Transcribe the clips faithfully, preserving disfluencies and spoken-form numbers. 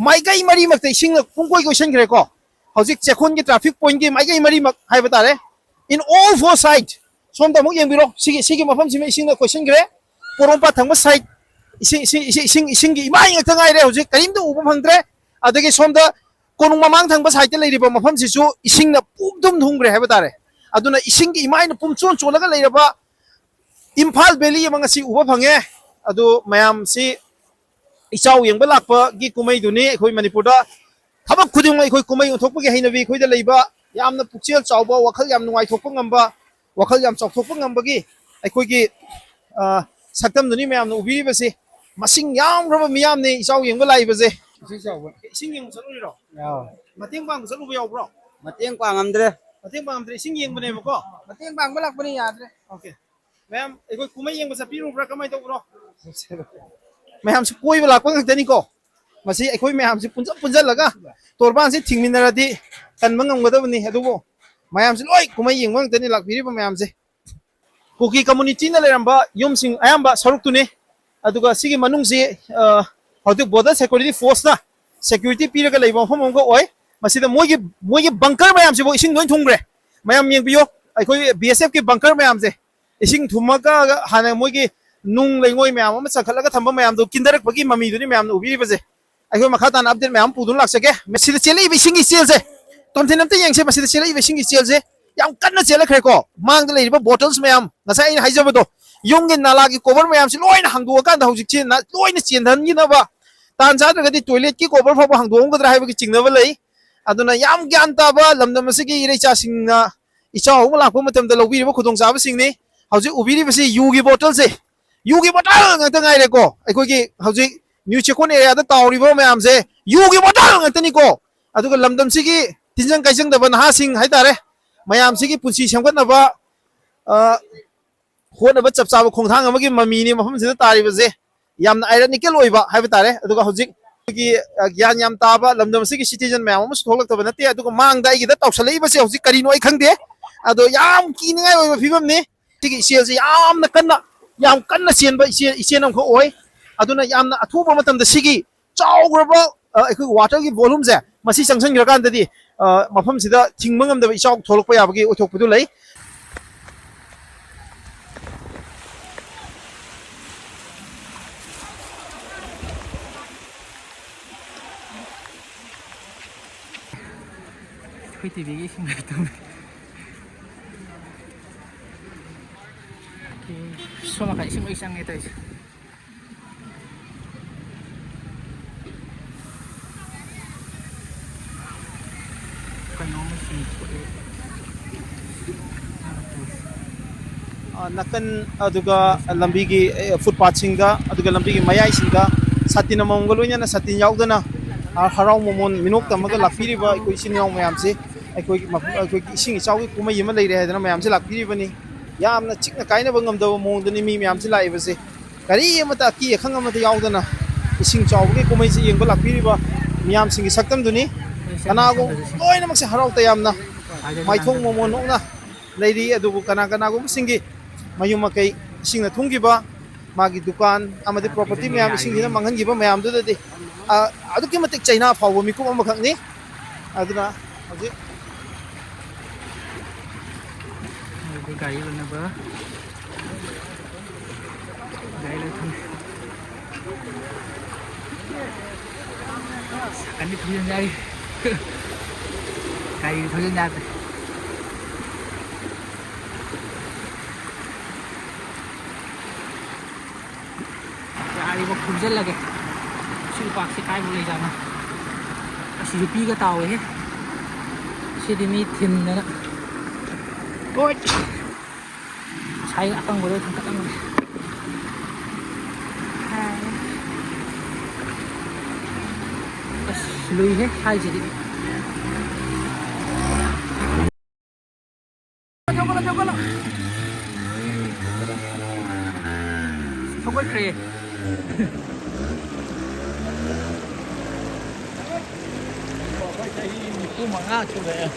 ꯃꯥꯏꯀꯩ ꯃꯔꯤꯃꯛꯇ ꯏꯁꯤꯡꯅ ꯄꯨꯡꯀꯣꯏ ꯀꯣꯏꯁꯤꯟꯈ꯭ꯔꯦꯀꯣ꯫ ꯍꯧꯖꯤꯛ ꯆꯦꯛꯀꯣꯟꯒꯤ traffic pointꯀꯤ ꯃꯥꯏꯀꯩ ꯃꯔꯤꯃꯛ ꯍꯥꯏꯕ ꯇꯥꯔꯦ, in all four side꯫ ꯁꯣꯝꯗ ꯑꯃꯨꯛ ꯌꯦꯡꯕꯤꯔꯣ, ꯁꯤꯒꯤ ꯁꯤꯒꯤ ꯃꯐꯝꯁꯤꯃ ꯏꯁꯤꯡꯅ ꯀꯣꯏꯁꯤꯟꯈ꯭ꯔꯦ꯫ ꯄꯣꯔꯣꯝꯄꯥꯠ ꯊꯪꯕ side ꯏꯁꯤꯡ ꯏꯁꯤꯡ ꯏꯁꯤꯡ ꯏꯁꯤꯡ ꯏꯁꯤꯡꯒꯤ ꯏꯃꯥꯏ ꯉꯥꯛꯇ ꯉꯥꯏꯔꯦ, ꯍꯧꯖꯤꯛ ꯀꯔꯤꯝꯇ ꯎꯕ ꯐꯪꯗ꯭ꯔꯦ꯫ ꯑꯗꯒꯤ ꯁꯣꯝꯗ ꯀꯣꯅꯨꯡ ꯃꯃꯥꯡ ꯊꯪꯕ sideꯇ ꯂꯩꯔꯤꯕ ꯃꯐꯝꯁꯤꯁꯨ ꯏꯁꯤꯡꯅ ꯄꯨꯝ ꯊꯨꯝ ꯊꯨꯝꯈ꯭ꯔꯦ ꯍꯥꯏꯕ ꯇꯥꯔꯦ꯫ ꯑꯗꯨꯅ ꯏꯁꯤꯡꯒꯤ ꯏꯃꯥꯏꯅ ꯄꯨꯝꯆꯣꯟ ꯆꯣꯜꯂꯒ ꯂꯩꯔꯕ ꯏꯝꯐꯥꯜ valley ꯑꯃ ꯉꯁꯤ ꯎꯕ ꯐꯪꯉꯦ꯫ ꯑꯗꯨ ꯃꯌꯥꯝꯁꯤ ꯏꯆꯥꯎ ꯌꯦꯡꯕ ꯂꯥꯛꯄꯒꯤ ꯀꯨꯝꯍꯩꯗꯨꯅꯤ꯫ ꯑꯩꯈꯣꯏ ꯃꯅꯤꯄꯨꯔꯗ ꯊꯕꯛ ꯈꯨꯗꯤꯡꯃꯛ ꯑꯩꯈꯣꯏ ꯀꯨꯝꯍꯩ ꯑꯣꯟꯊꯣꯛꯄꯒꯤ ꯍꯩꯅꯕꯤ ꯑꯩꯈꯣꯏꯗ ꯂꯩꯕ, ꯌꯥꯝꯅ ꯄꯨꯛꯆꯦꯜ ꯆꯥꯎꯕ, ꯋꯥꯈꯜ ꯌꯥꯝ ꯅꯨꯡꯉꯥꯏꯊꯣꯛꯄ ꯉꯝꯕ, ꯋꯥꯈꯜ ꯌꯥꯝ ꯆꯥꯎꯊꯣꯛꯄ ꯉꯝꯕꯒꯤ ꯑꯩꯈꯣꯏꯒꯤ, ꯑ, ꯁꯛꯇꯝꯗꯨꯅꯤ ꯃꯌꯥꯝꯅ ꯎꯕꯤꯔꯤꯕꯁꯤ꯫ ꯃꯁꯤꯡ ꯌꯥꯝꯈ꯭ꯔꯕ ꯃꯤꯌꯥꯝꯅꯤ ꯏꯆꯥꯎ ꯌꯦꯡꯕ ꯂꯥꯛꯏꯕꯁꯦ꯫ ꯏꯁꯤꯡ ꯆꯥꯎꯕ꯫ ꯏꯁꯤꯡ ꯌꯦꯡꯕ ꯆꯠꯂꯨꯔꯤꯔꯣ? ꯌꯥꯎ꯫ ꯃꯇꯦꯡ ꯄꯥꯡꯕ ꯆꯠꯂꯨꯕ ꯌꯥꯎꯕ꯭ꯔꯣ? ꯃꯇꯦꯡ ꯄꯥꯡꯉꯝꯗ꯭ꯔꯦ꯫ ꯃꯇꯦꯡ ꯄꯥꯡꯉꯝꯗ꯭ꯔꯦ, ꯏꯁꯤꯡ ꯌꯦꯡꯕꯅꯦꯕꯀꯣ꯫ ꯃꯇꯦꯡ ꯄꯥꯡꯕ ꯂꯥꯛꯄꯅꯤ, ꯌꯥꯗ꯭ꯔꯦ꯫ Okay꯫ ꯃꯌꯥꯝ ꯑꯩꯈꯣꯏ ꯀꯨꯝꯍꯩ ꯌꯦꯡꯕ ꯆꯠꯄꯤꯔꯨꯕ꯭ꯔꯥ, ꯀꯃꯥꯏꯅ ꯇꯧꯕ꯭ꯔꯣ? ꯃꯌꯥꯝꯁꯨ ꯀꯣꯏꯕ ꯂꯥꯛꯄ ꯉꯥꯛꯇꯅꯤꯀꯣ꯫ ꯃꯁꯤ ꯑꯩꯈꯣꯏ ꯃꯌꯥꯝꯁꯤ ꯄꯨꯟꯁꯤꯟ ꯄꯨꯟꯁꯤꯜꯂꯒ ꯇꯣꯔꯕꯥꯟꯁꯤ ꯊꯤꯡꯃꯤꯟꯅꯔꯗꯤ ꯀꯟꯕ ꯉꯝꯒꯗꯕꯅꯤ꯫ ꯑꯗꯨꯕꯨ ꯃꯌꯥꯝꯁꯤ ꯂꯣꯏ ꯀꯨꯝꯍꯩ ꯌꯦꯡꯕ ꯉꯥꯛꯇꯅꯤ ꯂꯥꯛꯄꯤꯔꯤꯕ ꯃꯌꯥꯝꯁꯦ꯫ ꯀꯨꯀꯤ communityꯅ ꯂꯩꯔꯝꯕ ꯌꯨꯝꯁꯤꯡ ꯑꯌꯥꯝꯕ ꯁꯔꯨꯛꯇꯨꯅꯤ꯫ ꯑꯗꯨꯒ ꯁꯤꯒꯤ ꯃꯅꯨꯡꯁꯤ, ꯑ, ꯍꯧꯖꯤꯛ border security forceꯅ security ꯄꯤꯔꯒ ꯂꯩꯕ ꯃꯐꯝ ꯑꯃꯒ ꯑꯣꯏ꯫ ꯃꯁꯤꯗ ꯃꯣꯏꯒꯤ, ꯃꯣꯏꯒꯤ bunker ꯃꯌꯥꯝꯁꯤꯕꯨ ꯏꯁꯤꯡ ꯂꯣꯏ ꯊꯨꯝꯈ꯭ꯔꯦ꯫ ꯃꯌꯥꯝ ꯌꯦꯡꯕꯤꯌꯨ, ꯑꯩꯈꯣꯏ BSFꯀꯤ bunker ꯃꯌꯥꯝꯁꯦ ꯏꯁꯤꯡ ꯊꯨꯝꯃꯒ ꯍꯥꯟꯅ ꯃꯣꯏꯒꯤ ꯅꯨꯡ ꯂꯩꯉꯣꯏ ꯃꯌꯥꯝ ꯑꯃ ꯆꯪꯈꯠꯂꯒ ꯊꯝꯕ ꯃꯌꯥꯝꯗꯣ ꯀꯤꯟꯊꯔꯛꯄꯒꯤ ꯃꯃꯤꯗꯨꯅꯤ ꯃꯌꯥꯝꯅ ꯎꯕꯤꯔꯤꯕꯁꯦ꯫ ꯑꯩꯈꯣꯏ ꯃꯈꯥ ꯇꯥꯅ update ꯃꯌꯥꯝ ꯄꯨꯗꯨꯅ ꯂꯥꯛꯆꯒꯦ꯫ ꯃꯁꯤꯗ ꯆꯦꯜꯂꯛꯏꯕ ꯏꯁꯤꯡꯒꯤ ꯏꯆꯦꯜꯁꯦ, ꯇꯣꯝꯊꯤꯟ, ꯑꯝꯇ ꯌꯦꯡꯁꯦ꯫ ꯃꯁꯤꯗ ꯆꯦꯜꯂꯛꯏꯕ ꯏꯁꯤꯡꯒꯤ ꯏꯆꯦꯜꯁꯦ ꯌꯥꯝ ꯀꯟꯅ ꯆꯦꯜꯂꯛꯈ꯭ꯔꯦꯀꯣ꯫ ꯃꯥꯡꯗ ꯂꯩꯔꯤꯕ bottles ꯃꯌꯥꯝ, ꯉꯁꯥꯏ ꯑꯩꯅ ꯍꯥꯏꯖꯕꯗꯣ, ꯌꯨꯝꯒꯤ ꯅꯥꯂꯥꯒꯤ cover ꯃꯌꯥꯝꯁꯤ ꯂꯣꯏꯅ ꯍꯥꯡꯗꯣꯛꯑꯀꯥꯟꯗ ꯍꯧꯖꯤꯛꯁꯤ ꯅ-, ꯂꯣꯏꯅ ꯆꯦꯟꯍꯟꯈꯤꯅꯕ, ꯇꯥꯟ ꯆꯥꯗ꯭ꯔꯒꯗꯤ toiletꯀꯤ cover ꯐꯥꯎꯕ ꯍꯥꯡꯗꯣꯛꯑꯝꯒꯗ꯭ꯔꯥ ꯍꯥꯏꯕꯒꯤ ꯆꯤꯡꯅꯕ ꯂꯩ꯫ ꯑꯗꯨꯅ ꯌꯥꯝ ꯒ꯭ꯌꯥꯟ ꯇꯥꯕ ꯂꯝꯗꯝ ꯑꯁꯤꯒꯤ ꯏꯔꯩꯆꯥꯁꯤꯡꯅ ꯏꯆꯥꯎ ꯑꯃ ꯂꯥꯛꯄ ꯃꯇꯝꯗ ꯂꯧꯕꯤꯔꯤꯕ ꯈꯨꯗꯣꯡꯆꯥꯕꯁꯤꯡꯅꯤ꯫ ꯍꯧꯖꯤꯛ ꯎꯕꯤꯔꯤꯕꯁꯤ ꯌꯨꯒꯤ bottleꯁꯦ, ꯌꯨꯒꯤ bottle ꯉꯥꯛꯇ ꯉꯥꯏꯔꯦꯀꯣ꯫ ꯑꯩꯈꯣꯏꯒꯤ ꯍꯧꯖꯤꯛ ꯅ꯭ꯌꯨ ꯆꯦꯛꯀꯣꯟ areaꯗ ꯇꯥꯎꯔꯤꯕ ꯃꯌꯥꯝꯁꯦ ꯌꯨꯒꯤ bottle ꯉꯥꯛꯇꯅꯤꯀꯣ꯫ ꯑꯗꯨꯒ ꯂꯝꯗꯝꯁꯤꯒꯤ ꯇꯤꯟꯖꯪ ꯀꯥꯏꯖꯪꯗꯕ ꯅꯍꯥꯁꯤꯡ ꯍꯥꯏꯇꯥꯔꯦ, ꯃꯌꯥꯝꯁꯤꯒꯤ ꯄꯨꯟꯁꯤ ꯁꯦꯝꯒꯠꯅꯕ, ꯑ, ꯍꯣꯠꯅꯕ ꯆꯞ ꯆꯥꯕ ꯈꯣꯡꯊꯥꯡ ꯑꯃꯒꯤ ꯃꯃꯤꯅꯤ ꯃꯐꯝꯁꯤꯗ ꯇꯥꯔꯤꯕꯁꯦ꯫ ꯌꯥꯝꯅ ironical ꯑꯣꯏꯕ ꯍꯥꯏꯕ ꯇꯥꯔꯦ꯫ ꯑꯗꯨꯒ ꯍꯧꯖꯤꯛ ꯑꯩꯈꯣꯏꯒꯤ, ꯑ, ꯒ꯭ꯌꯥꯟ ꯌꯥꯝ ꯇꯥꯕ ꯂꯝꯗꯝ ꯑꯁꯤꯒꯤ citizen ꯃꯌꯥꯝ ꯑꯃꯁꯨ ꯊꯣꯛꯂꯛꯇꯕ ꯅꯠꯇꯦ꯫ ꯑꯗꯨꯒ ꯃꯥꯡꯗ ꯑꯩꯒꯤꯗ ꯇꯧꯁꯜꯂꯛꯏꯕꯁꯦ ꯍꯧꯖꯤꯛ ꯀꯔꯤꯅꯣ ꯑꯩ ꯈꯪꯗꯦ꯫ ꯑꯗꯣ ꯌꯥꯝ ꯀꯤꯅꯤꯡꯉꯥꯏ ꯑꯣꯏꯕ ꯐꯤꯕꯝꯅꯤ꯫ ꯁꯤꯒꯤ ꯏꯆꯦꯜꯁꯤ ꯌꯥꯝꯅ ꯀꯟꯅ, ꯌꯥꯝ ꯀꯟꯅ ꯆꯦꯟꯕ ꯏꯆꯦ, ꯏꯆꯦꯜ ꯑꯃꯈꯛ ꯑꯣꯏ꯫ ꯑꯗꯨꯅ ꯌꯥꯝꯅ ꯑꯊꯨꯕ ꯃꯇꯝꯗ ꯁꯤꯒꯤ ꯆꯥꯎꯈ꯭ꯔꯕ, ꯑ, ꯑꯩꯈꯣꯏ ꯋꯥꯇꯔꯒꯤ ꯚꯣꯂꯨꯝꯁꯦ ꯃꯁꯤ ꯆꯪꯁꯤꯟꯈ꯭ꯔꯀꯥꯟꯗꯗꯤ, ꯑ, ꯃꯐꯝꯁꯤꯗ ꯊꯤꯡꯕ ꯉꯝꯗꯕ ꯏꯆꯥꯎ ꯊꯣꯛꯂꯛꯄ ꯌꯥꯕꯒꯤ ꯑꯣꯏꯊꯣꯛꯄꯗꯨ ꯂꯩ꯫ ꯑꯩꯈꯣꯏ ꯇꯤꯚꯤꯒꯤ ꯏꯁꯤꯡ ꯂꯩꯇꯕꯅꯦ꯫ ꯁꯣꯝ ꯅꯥꯀꯟ ꯏꯁꯤꯡ ꯂꯣꯏ ꯆꯪꯉꯦ ꯇꯧꯔꯤꯁꯦ꯫ ꯀꯩꯅꯣꯝꯃ ꯆꯤꯡꯊꯣꯛꯑꯦ꯫ ꯑ, ꯅꯥꯀꯟ ꯑꯗꯨꯒ ꯂꯝꯕꯤꯒꯤ, ꯑꯦ, ꯐꯨꯠꯄꯥꯠꯁꯤꯡꯗ, ꯑꯗꯨꯒ ꯂꯝꯕꯤꯒꯤ ꯃꯌꯥꯏꯁꯤꯡꯗ ꯁꯥꯇꯤꯟ ꯑꯃꯃꯝꯒ ꯂꯣꯏꯅꯅ, ꯁꯥꯇꯤꯟ ꯌꯥꯎꯗꯅ, ꯑ, ꯍꯔꯥꯎ ꯃꯃꯣꯟ ꯃꯤꯅꯣꯛ ꯇꯝꯃꯒ ꯂꯥꯛꯄꯤꯔꯤꯕ ꯑꯩꯈꯣꯏ ꯏꯆꯤꯟ ꯏꯅꯥꯎ ꯃꯌꯥꯝꯁꯦ, ꯑꯩꯈꯣꯏꯒꯤ ꯃꯐꯝ, ꯑꯩꯈꯣꯏꯒꯤ ꯏꯁꯤꯡ ꯏꯆꯥꯎꯒꯤ ꯀꯨꯝꯍꯩ ꯑꯃ ꯂꯩꯔꯦ ꯍꯥꯏꯗꯅ ꯃꯌꯥꯝꯁꯦ ꯂꯥꯛꯄꯤꯔꯤꯕꯅꯤ꯫ ꯌꯥꯝꯅ ꯆꯤꯛꯅ ꯀꯥꯏꯅꯕ ꯉꯝꯗꯕ ꯃꯑꯣꯡꯗꯅꯤ ꯃꯤ ꯃꯌꯥꯝꯁꯦ ꯂꯥꯛꯏꯕꯁꯦ꯫ ꯀꯔꯤ ꯑꯃꯠꯇ ꯑꯀꯤ ꯑꯈꯪ ꯑꯃꯠꯇ ꯌꯥꯎꯗꯅ ꯏꯁꯤꯡ ꯆꯥꯎꯕꯒꯤ ꯀꯨꯝꯍꯩꯁꯤ ꯌꯦꯡꯕ ꯂꯥꯛꯄꯤꯔꯤꯕ ꯃꯤꯌꯥꯝꯁꯤꯡꯒꯤ ꯁꯛꯇꯝꯗꯨꯅꯤ꯫ ꯀꯅꯥꯒꯨꯝ-, ꯂꯣꯏꯅꯃꯛꯁꯦ ꯍꯔꯥꯎ ꯇꯌꯥꯝꯅ ꯃꯥꯏꯊꯣꯡ ꯃꯃꯣꯟ ꯅꯣꯛꯅ ꯂꯩꯔꯤ꯫ ꯑꯗꯨꯕꯨ ꯀꯅꯥ ꯀꯅꯥꯒꯨꯝꯕꯁꯤꯡꯒꯤ ꯃꯌꯨꯝ ꯃꯀꯩ ꯏꯁꯤꯡꯅ ꯊꯨꯝꯈꯤꯕ, ꯃꯥꯒꯤ ꯗꯨꯀꯥꯟ ꯑꯃꯗꯤ ꯄ꯭ꯔꯣꯄꯔꯇꯤ ꯃꯌꯥꯝ ꯏꯁꯤꯡꯁꯤꯅ ꯃꯥꯡꯍꯟꯈꯤꯕ ꯃꯌꯥꯝꯗꯨꯗꯗꯤ, ꯑ, ꯑꯗꯨꯛꯀꯤ ꯃꯇꯤꯛ ꯆꯩꯅꯥ ꯐꯥꯎꯕ ꯃꯤꯀꯨꯞ ꯑꯃꯈꯛꯅꯤ꯫ ꯑꯗꯨꯅ ꯍꯧꯖꯤꯛ ꯑꯩꯈꯣꯏ ꯒꯥꯔꯤ ꯂꯣꯏꯅꯕ ꯒꯥꯔꯤ ꯂꯣꯏ ꯊꯝꯃꯦ꯫ ꯁꯥꯏꯀꯜꯗꯤ ꯊꯧꯖꯤꯟ ꯌꯥꯔꯤ꯫ ꯒꯥꯔꯤꯗꯤ ꯊꯧꯖꯤꯟ ꯌꯥꯗ꯭ꯔꯦ꯫ ꯌꯥꯔꯤꯕ ꯈꯨꯝꯖꯤꯜꯂꯒꯦ꯫ ꯁꯤ ꯎꯄꯥꯛꯁꯤ ꯀꯥꯏꯕ ꯂꯩꯖꯥꯠꯅꯣ? ꯑꯁ, ꯌꯨꯄꯤꯒ ꯇꯥꯎꯋꯦꯍꯦ꯫ ꯁꯤꯗꯤ ꯃꯤ ꯊꯤꯟꯗꯅ꯫ ꯍꯣꯏ꯫ ꯉꯁꯥꯏ ꯑꯀꯪꯕꯗꯣ ꯊꯥꯡꯀꯠꯂꯝꯃꯦ꯫ ꯑꯁ, ꯂꯨꯏꯍꯦ ꯁ꯭ꯋꯥꯏꯁꯤꯗꯤ꯫ ꯊꯧꯒꯠꯈ꯭ꯔꯦ꯫ ꯑꯩꯈꯣꯏ ꯆꯍꯤ ꯅꯤꯐꯨ ꯃꯉꯥ ꯁꯨꯔꯛꯑꯦ꯫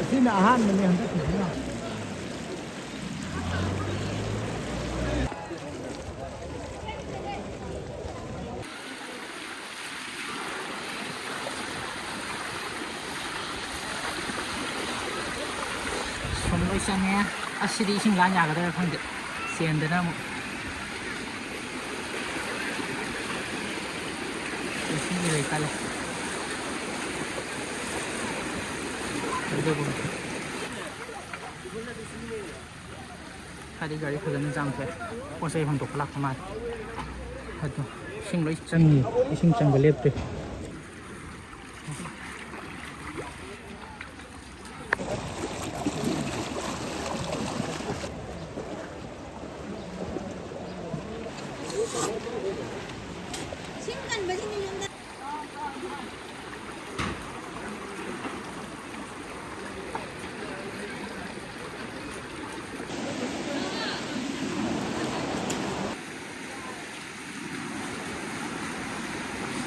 ꯑꯁꯤꯅ ꯑꯍꯥꯟꯕꯅꯤ ꯍꯟꯗꯛꯀꯤꯁꯤꯅ꯫ ꯆꯪꯉꯦ꯫ ꯑꯁꯤꯗꯤ ꯏꯁꯤꯡ ꯂꯥꯟ ꯌꯥꯒꯗ꯭ꯔꯥ ꯈꯪꯗꯦ꯫ ꯆꯦꯟꯗꯅ ꯑꯃꯨꯛ꯫ ꯏꯁꯤꯡꯗꯤ ꯂꯩ ꯀꯜꯂꯦ꯫ ꯀꯩꯗꯧꯕꯅꯣ? ꯍꯥꯏꯗꯤ ꯒꯥꯔꯤ ꯐꯖꯅ ꯆꯥꯝꯊꯣꯛꯑꯦ꯫ ꯄꯣꯠ ꯆꯩ ꯍꯣꯟꯗꯣꯛꯄ ꯂꯥꯛꯄ ꯃꯥꯜꯂꯦ꯫ ꯑꯗꯣ ꯏꯁꯤꯡ ꯂꯣꯏ ꯆꯪꯉꯤ꯫ ꯏꯁꯤꯡ ꯆꯪꯕ ꯂꯦꯞꯇꯦ꯫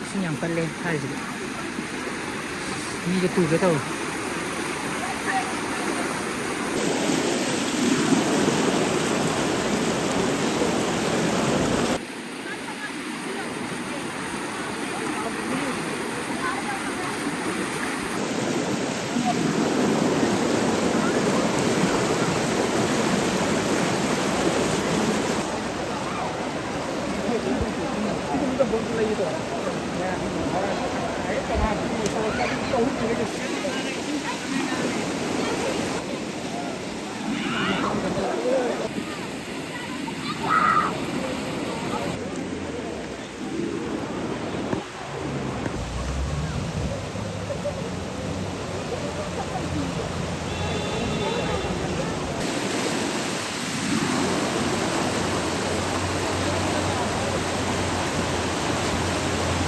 ꯏꯁꯤꯡ ꯌꯥꯝ ꯀꯜꯂꯦ ꯍꯥꯏꯔꯤꯁꯤꯗꯤ꯫ ꯃꯤꯁꯦ ꯇꯨꯒꯦ ꯇꯧꯋꯦ꯫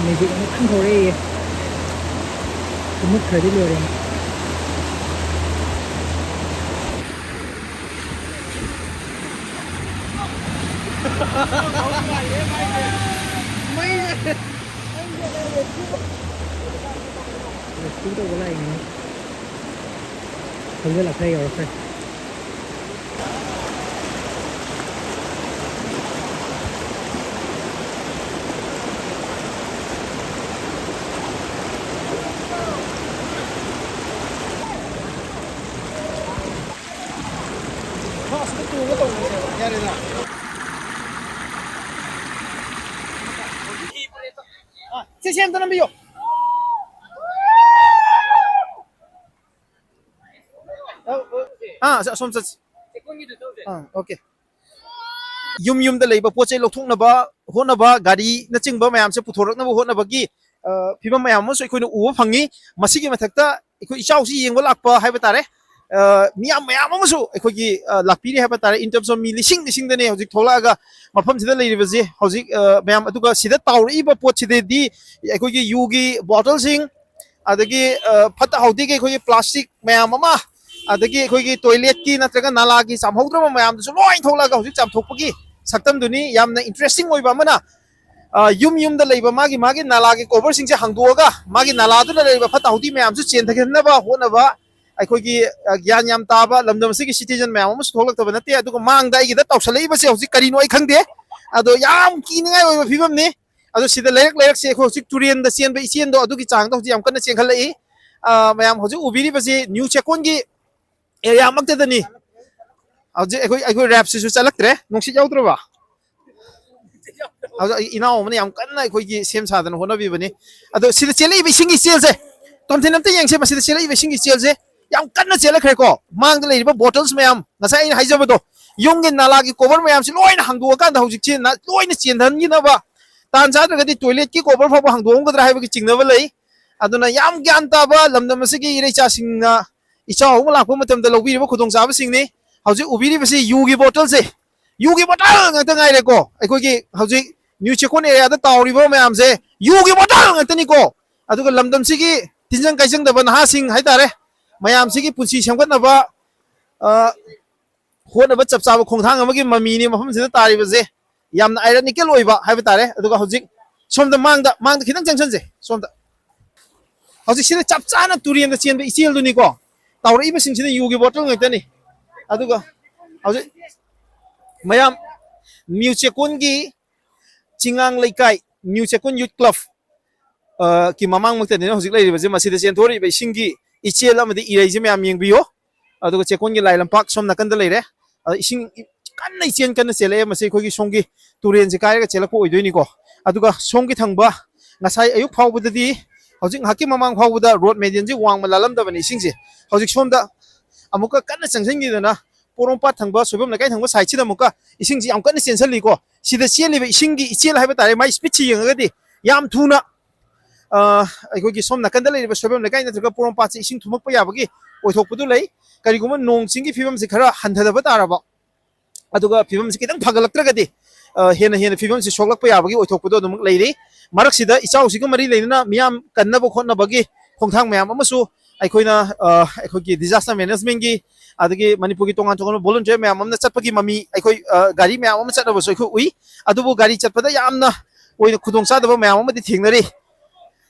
ꯃꯦꯖꯤꯛ ꯑꯃ ꯀꯟꯅ ꯊꯧꯔꯛꯏꯌꯦ꯫ ꯃꯨꯠꯈ꯭ꯔꯗꯤ ꯂꯣꯏꯔꯦ꯫ ꯔꯦꯁꯀ꯭ꯌꯨ ꯇꯧꯕ ꯂꯥꯛꯏꯅꯦ꯫ ꯍꯧꯖꯤꯜꯂꯛꯈ꯭ꯔꯦ, ꯌꯧꯔꯛꯈ꯭ꯔꯦ꯫ ꯁꯤ ꯑꯝꯇ ꯅꯝꯕꯤꯌꯣ꯫ ꯑꯥ, ꯑꯁꯣꯝ ꯆꯠꯁꯤ꯫ ꯑꯥ, okay꯫ ꯌꯨꯝ ꯌꯨꯝꯗ ꯂꯩꯕ ꯄꯣꯠ ꯆꯩ ꯂꯧꯊꯣꯛꯅꯕ ꯍꯣꯠꯅꯕ, ꯒꯥꯔꯤꯅꯆꯤꯡꯕ ꯃꯌꯥꯝꯁꯦ ꯄꯨꯊꯣꯔꯛꯅꯕ ꯍꯣꯠꯅꯕꯒꯤ, ꯑ, ꯐꯤꯕꯝ ꯃꯌꯥꯝ ꯑꯃꯁꯨ ꯑꯩꯈꯣꯏꯅ ꯎꯕ ꯐꯪꯉꯤ꯫ ꯃꯁꯤꯒꯤ ꯃꯊꯛꯇ ꯑꯩꯈꯣꯏ ꯏꯆꯥꯎꯁꯤ ꯌꯦꯡꯕ ꯂꯥꯛꯄ ꯍꯥꯏꯕ ꯇꯥꯔꯦ꯫ ꯑ, ꯃꯤꯌꯥꯝ ꯃꯌꯥꯝ ꯑꯃꯁꯨ ꯑꯩꯈꯣꯏꯒꯤ, ꯑ, ꯂꯥꯛꯄꯤꯔꯤ ꯍꯥꯏꯕ ꯇꯥꯔꯦ꯫ In terms of ꯃꯤ ꯂꯤꯁꯤꯡ ꯂꯤꯁꯤꯡꯗꯅꯦ ꯍꯧꯖꯤꯛ ꯊꯣꯛꯂꯛꯑꯒ ꯃꯐꯝꯁꯤꯗ ꯂꯩꯔꯤꯕꯁꯦ ꯍꯧꯖꯤꯛ, ꯑ, ꯃꯌꯥꯝ꯫ ꯑꯗꯨꯒ ꯁꯤꯗ ꯇꯥꯎꯔꯛꯏꯕ ꯄꯣꯠꯁꯤꯗꯗꯤ ꯑꯩꯈꯣꯏꯒꯤ ꯌꯨꯒꯤ ꯕꯣꯇꯜꯁꯤꯡ, ꯑꯗꯒꯤ, ꯑ, ꯐꯠꯇ ꯍꯥꯎꯗꯤꯒꯤ ꯑꯩꯈꯣꯏꯒꯤ plastic ꯃꯌꯥꯝ ꯑꯃ, ꯑꯗꯒꯤ ꯑꯩꯈꯣꯏꯒꯤ toiletꯀꯤ ꯅꯠꯇ꯭ꯔꯒ ꯅꯥꯂꯥꯒꯤ ꯆꯥꯝꯍꯧꯗ꯭ꯔꯕ ꯃꯌꯥꯝꯗꯨꯁꯨ ꯂꯣꯏ ꯊꯣꯛꯂꯛꯑꯒ ꯍꯧꯖꯤꯛ ꯆꯥꯝꯊꯣꯛꯄꯒꯤ ꯁꯛꯇꯝꯗꯨꯅꯤ꯫ ꯌꯥꯝꯅ interesting ꯑꯣꯏꯕ ꯑꯃꯅ, ꯑ, ꯌꯨꯝ ꯌꯨꯝꯗ ꯂꯩꯕ ꯃꯥꯒꯤ ꯃꯥꯒꯤ ꯅꯥꯂꯥꯒꯤ coverꯁꯤꯡꯁꯦ ꯍꯥꯡꯗꯣꯛꯑꯒ ꯃꯥꯒꯤ ꯅꯥꯂꯥꯗꯨꯗ ꯂꯩꯔꯤꯕ ꯐꯠꯇ ꯍꯥꯎꯗꯤ ꯃꯌꯥꯝꯁꯨ ꯆꯦꯟꯊꯍꯟꯅꯕ ꯍꯣꯠꯅꯕ ꯑꯩꯈꯣꯏꯒꯤ, ꯑ, ꯒ꯭ꯌꯥꯟ ꯌꯥꯝ ꯇꯥꯕ ꯂꯝꯗꯝ ꯑꯁꯤꯒꯤ citizen ꯃꯌꯥꯝ ꯑꯃꯁꯨ ꯊꯣꯛꯂꯛꯇꯕ ꯅꯠꯇꯦ꯫ ꯑꯗꯨꯒ ꯃꯥꯡꯗ ꯑꯩꯒꯤꯗ ꯇꯧꯁꯜꯂꯛꯏꯕꯁꯦ ꯍꯧꯖꯤꯛ ꯀꯔꯤꯅꯣ ꯑꯩ ꯈꯪꯗꯦ, ꯑꯗꯣ ꯌꯥꯝ ꯀꯤꯅꯤꯡꯉꯥꯏ ꯑꯣꯏꯕ ꯐꯤꯕꯝꯅꯤ꯫ ꯑꯗꯣ ꯁꯤꯗ ꯂꯩꯔꯛ ꯂꯩꯔꯛꯁꯦ ꯑꯩꯈꯣꯏ ꯍꯧꯖꯤꯛ ꯇꯨꯔꯦꯟꯗ ꯆꯦꯟꯕ ꯏꯆꯦꯜꯗꯣ ꯑꯗꯨꯒꯤ ꯆꯥꯡꯗ ꯍꯧꯖꯤꯛ ꯌꯥꯝ ꯀꯟꯅ ꯆꯦꯟꯈꯠꯂꯛꯏ꯫ ꯑ, ꯃꯌꯥꯝ ꯍꯧꯖꯤꯛ ꯎꯕꯤꯔꯤꯕꯁꯤ ꯅ꯭ꯌꯨ ꯆꯦꯛꯀꯣꯟꯒꯤ areaꯃꯛꯇꯗꯅꯤ꯫ ꯍꯧꯖꯤꯛ ꯑꯩꯈꯣꯏ, ꯑꯩꯈꯣꯏ rapꯁꯤꯁꯨ ꯆꯠꯂꯛꯇ꯭ꯔꯦ, ꯅꯨꯡꯁꯤꯠ ꯌꯥꯎꯗ꯭ꯔꯕ? ꯍꯧꯖꯤꯛ ꯑꯩ ꯏꯅꯥꯎ ꯑꯃꯅ ꯌꯥꯝ ꯀꯟꯅ ꯑꯩꯈꯣꯏꯒꯤ ꯁꯦꯝ ꯁꯥꯗꯅ ꯍꯣꯠꯅꯕꯤꯕꯅꯤ꯫ ꯑꯗꯣ ꯁꯤꯗ ꯆꯦꯜꯂꯛꯏꯕ ꯏꯁꯤꯡꯒꯤ ꯏꯆꯦꯜꯁꯦ, ꯇꯣꯝꯊꯤꯟ, ꯑꯝꯇ ꯌꯦꯡꯁꯦ꯫ ꯃꯁꯤꯗ ꯆꯦꯜꯂꯛꯏꯕ ꯏꯁꯤꯡꯒꯤ ꯏꯆꯦꯜꯁꯦ ꯌꯥꯝ ꯀꯟꯅ ꯆꯦꯜꯂꯛꯈ꯭ꯔꯦꯀꯣ꯫ ꯃꯥꯡꯗ ꯂꯩꯔꯤꯕ bottles ꯃꯌꯥꯝ, ꯉꯁꯥꯏ ꯑꯩꯅ ꯍꯥꯏꯖꯕꯗꯣ, ꯌꯨꯝꯒꯤ ꯅꯥꯂꯥꯒꯤ cover ꯃꯌꯥꯝꯁꯤ ꯂꯣꯏꯅ ꯍꯥꯡꯗꯣꯛꯑꯀꯥꯟꯗ ꯍꯧꯖꯤꯛꯁꯤ ꯅ-, ꯂꯣꯏꯅ ꯆꯦꯟꯍꯟꯈꯤꯅꯕ, ꯇꯥꯟ ꯆꯥꯗ꯭ꯔꯒꯗꯤ toiletꯀꯤ cover ꯐꯥꯎꯕ ꯍꯥꯡꯗꯣꯛꯑꯝꯒꯗ꯭ꯔꯥ ꯍꯥꯏꯕꯒꯤ ꯆꯤꯡꯅꯕ ꯂꯩ꯫ ꯑꯗꯨꯅ ꯌꯥꯝ ꯒ꯭ꯌꯥꯟ ꯇꯥꯕ ꯂꯝꯗꯝ ꯑꯁꯤꯒꯤ ꯏꯔꯩꯆꯥꯁꯤꯡꯅ ꯏꯆꯥꯎ ꯑꯃ ꯂꯥꯛꯄ ꯃꯇꯝꯗ ꯂꯧꯕꯤꯔꯤꯕ ꯈꯨꯗꯣꯡꯆꯥꯕꯁꯤꯡꯅꯤ꯫ ꯍꯧꯖꯤꯛ ꯎꯕꯤꯔꯤꯕꯁꯤ ꯌꯨꯒꯤ bottleꯁꯦ, ꯌꯨꯒꯤ bottle ꯉꯥꯛꯇ ꯉꯥꯏꯔꯦꯀꯣ꯫ ꯑꯩꯈꯣꯏꯒꯤ ꯍꯧꯖꯤꯛ ꯅ꯭ꯌꯨ ꯆꯦꯛꯀꯣꯟ areaꯗ ꯇꯥꯎꯔꯤꯕ ꯃꯌꯥꯝꯁꯦ ꯌꯨꯒꯤ bottle ꯉꯥꯛꯇꯅꯤꯀꯣ꯫ ꯑꯗꯨꯒ ꯂꯝꯗꯝꯁꯤꯒꯤ ꯇꯤꯟꯖꯪ ꯀꯥꯏꯖꯪꯗꯕ ꯅꯍꯥꯁꯤꯡ ꯍꯥꯏꯇꯥꯔꯦ, ꯃꯌꯥꯝꯁꯤꯒꯤ ꯄꯨꯟꯁꯤ ꯁꯦꯝꯒꯠꯅꯕ, ꯑ, ꯍꯣꯠꯅꯕ ꯆꯞ ꯆꯥꯕ ꯈꯣꯡꯊꯥꯡ ꯑꯃꯒꯤ ꯃꯃꯤꯅꯤ ꯃꯐꯝꯁꯤꯗ ꯇꯥꯔꯤꯕꯁꯦ꯫ ꯌꯥꯝꯅ ironical ꯑꯣꯏꯕ ꯍꯥꯏꯕ ꯇꯥꯔꯦ꯫ ꯑꯗꯨꯒ ꯍꯧꯖꯤꯛ ꯁꯣꯝꯗ ꯃꯥꯡꯗ, ꯃꯥꯡꯗ ꯈꯤꯇꯪ ꯆꯪꯁꯟꯁꯦ꯫ ꯁꯣꯝꯗ ꯍꯧꯖꯤꯛꯁꯤꯅ ꯆꯞ ꯆꯥꯅ ꯇꯨꯔꯦꯟꯗ ꯆꯦꯟꯕ ꯏꯆꯦꯜꯗꯨꯅꯤꯀꯣ꯫ ꯇꯥꯎꯔꯛꯏꯕꯁꯤꯡꯁꯤꯅ ꯌꯨꯒꯤ bottle ꯉꯥꯛꯇꯅꯤ꯫ ꯑꯗꯨꯒ ꯍꯧꯖꯤꯛ ꯃꯌꯥꯝ ꯅ꯭ꯌꯨ ꯆꯦꯛꯀꯣꯟꯒꯤ ꯆꯤꯉꯥꯡ ꯂꯩꯀꯥꯏ, ꯅ꯭ꯌꯨ ꯆꯦꯛꯀꯣꯟ Youth Club, ꯑ, ꯀꯤ ꯃꯃꯥꯡꯃꯛꯇꯅꯤꯅ ꯍꯧꯖꯤꯛ ꯂꯩꯔꯤꯕꯁꯦ꯫ ꯃꯁꯤꯗ ꯆꯦꯟꯊꯣꯔꯛꯏꯕ ꯏꯁꯤꯡꯒꯤ ꯏꯆꯦꯜ ꯑꯃꯗꯤ ꯏꯔꯩꯁꯦ ꯃꯌꯥꯝ ꯌꯦꯡꯕꯤꯌꯨ꯫ ꯑꯗꯨꯒ ꯆꯦꯛꯀꯣꯟꯒꯤ ꯂꯥꯏ ꯂꯝꯄꯥꯛ ꯁꯣꯝ ꯅꯥꯀꯟꯗ ꯂꯩꯔꯦ꯫ ꯑ, ꯏꯁꯤꯡ ꯀꯟꯅ ꯏꯆꯦꯟ ꯀꯟꯅ ꯆꯦꯜꯂꯛꯑꯦ꯫ ꯃꯁꯤ ꯑꯩꯈꯣꯏꯒꯤ ꯁꯣꯝꯒꯤ ꯇꯨꯔꯦꯟꯁꯦ ꯀꯥꯏꯔꯒ ꯆꯦꯜꯂꯛꯄ ꯑꯣꯏꯗꯣꯏꯅꯤꯀꯣ꯫ ꯑꯗꯨꯒ ꯁꯣꯝꯒꯤ ꯊꯪꯕ ꯉꯁꯥꯏ ꯑꯌꯨꯛ ꯐꯥꯎꯕꯗꯗꯤ, ꯍꯧꯖꯤꯛ ꯉꯥꯏꯍꯥꯛꯀꯤ ꯃꯃꯥꯡ ꯐꯥꯎꯕꯗ ꯔꯣꯗ ꯃꯦꯗꯤꯌꯟꯁꯤ ꯋꯥꯡꯃ ꯂꯥꯜꯂꯝꯗꯕꯅꯤ ꯏꯁꯤꯡꯁꯦ꯫ ꯍꯧꯖꯤꯛ ꯁꯣꯝꯗ ꯑꯃꯨꯛꯀ ꯀꯟꯅ ꯆꯪꯁꯤꯟꯈꯤꯗꯅ, ꯄꯣꯔꯣꯝꯄꯥꯠ ꯊꯪꯕ, ꯁꯣꯏꯕꯝ ꯂꯩꯀꯥꯏ ꯊꯪꯕ ꯁꯥꯏꯠꯁꯤꯗ ꯑꯃꯨꯛꯀ ꯏꯁꯤꯡꯁꯤ ꯌꯥꯝ ꯀꯟꯅ ꯆꯦꯟꯁꯤꯜꯂꯤꯀꯣ꯫ ꯁꯤꯗ ꯆꯦꯜꯂꯤꯕ ꯏꯁꯤꯡꯒꯤ ꯏꯆꯦꯜ ꯍꯥꯏꯕ ꯇꯥꯔꯦ, ꯃꯥꯏ ꯁ꯭ꯄꯤꯠꯁꯤ ꯌꯦꯡꯉꯒꯗꯤ ꯌꯥꯝ ꯊꯨꯅ, ꯑ, ꯑꯩꯈꯣꯏꯒꯤ ꯁꯣꯝ ꯅꯥꯀꯟꯗ ꯂꯩꯔꯤꯕ ꯁꯣꯏꯕꯝ ꯂꯩꯀꯥꯏ ꯅꯠꯇ꯭ꯔꯒ ꯄꯣꯔꯣꯝꯄꯥꯠꯁꯤ ꯏꯁꯤꯡ ꯊꯨꯝꯃꯛꯄ ꯌꯥꯕꯒꯤ ꯑꯣꯏꯊꯣꯛꯄꯗꯨ ꯂꯩ꯫ ꯀꯔꯤꯒꯨꯝꯕ ꯅꯣꯡ ꯆꯤꯡꯒꯤ ꯐꯤꯕꯝꯁꯤ ꯈꯔ ꯍꯟꯊꯗꯕ ꯇꯥꯔꯕ, ꯑꯗꯨꯒ ꯐꯤꯕꯝꯁꯤ ꯈꯤꯇꯪ ꯐꯒꯠꯂꯛꯇ꯭ꯔꯒꯗꯤ, ꯑ, ꯍꯦꯟꯅ ꯍꯦꯟꯅ ꯐꯤꯕꯝꯁꯤ ꯁꯣꯛꯂꯛꯄ ꯌꯥꯕꯒꯤ ꯑꯣꯏꯊꯣꯛꯄꯗꯣ ꯑꯗꯨꯃꯛ ꯂꯩꯔꯤ꯫ ꯃꯔꯛꯁꯤꯗ ꯏꯆꯥꯎꯁꯤꯒ ꯃꯔꯤ ꯂꯩꯅꯅ ꯃꯤꯌꯥꯝ ꯀꯟꯅꯕ ꯈꯣꯠꯅꯕꯒꯤ ꯈꯣꯡꯊꯥꯡ ꯃꯌꯥꯝ ꯑꯃꯁꯨ ꯑꯩꯈꯣꯏꯅ, ꯑ, ꯑꯩꯈꯣꯏꯒꯤ disaster management ꯀꯤ, ꯑꯗꯒꯤ ꯃꯅꯤꯄꯨꯔꯒꯤ ꯇꯣꯉꯥꯟ ꯇꯣꯉꯥꯟꯕ volunteer ꯃꯌꯥꯝ ꯑꯃꯅ ꯆꯠꯄꯒꯤ ꯃꯃꯤ, ꯑꯩꯈꯣꯏ, ꯑ, ꯒꯥꯔꯤ ꯃꯌꯥꯝ ꯑꯃ ꯆꯠꯅꯕꯁꯨ ꯑꯩꯈꯣꯏ ꯎꯏ꯫ ꯑꯗꯨꯕꯨ ꯒꯥꯔꯤ ꯆꯠꯄꯗ ꯌꯥꯝꯅ ꯑꯣꯏꯅ ꯈꯨꯗꯣꯡꯆꯥꯗꯕ ꯃꯌꯥꯝ ꯑꯃꯗꯤ ꯊꯦꯡꯅꯔꯤ꯫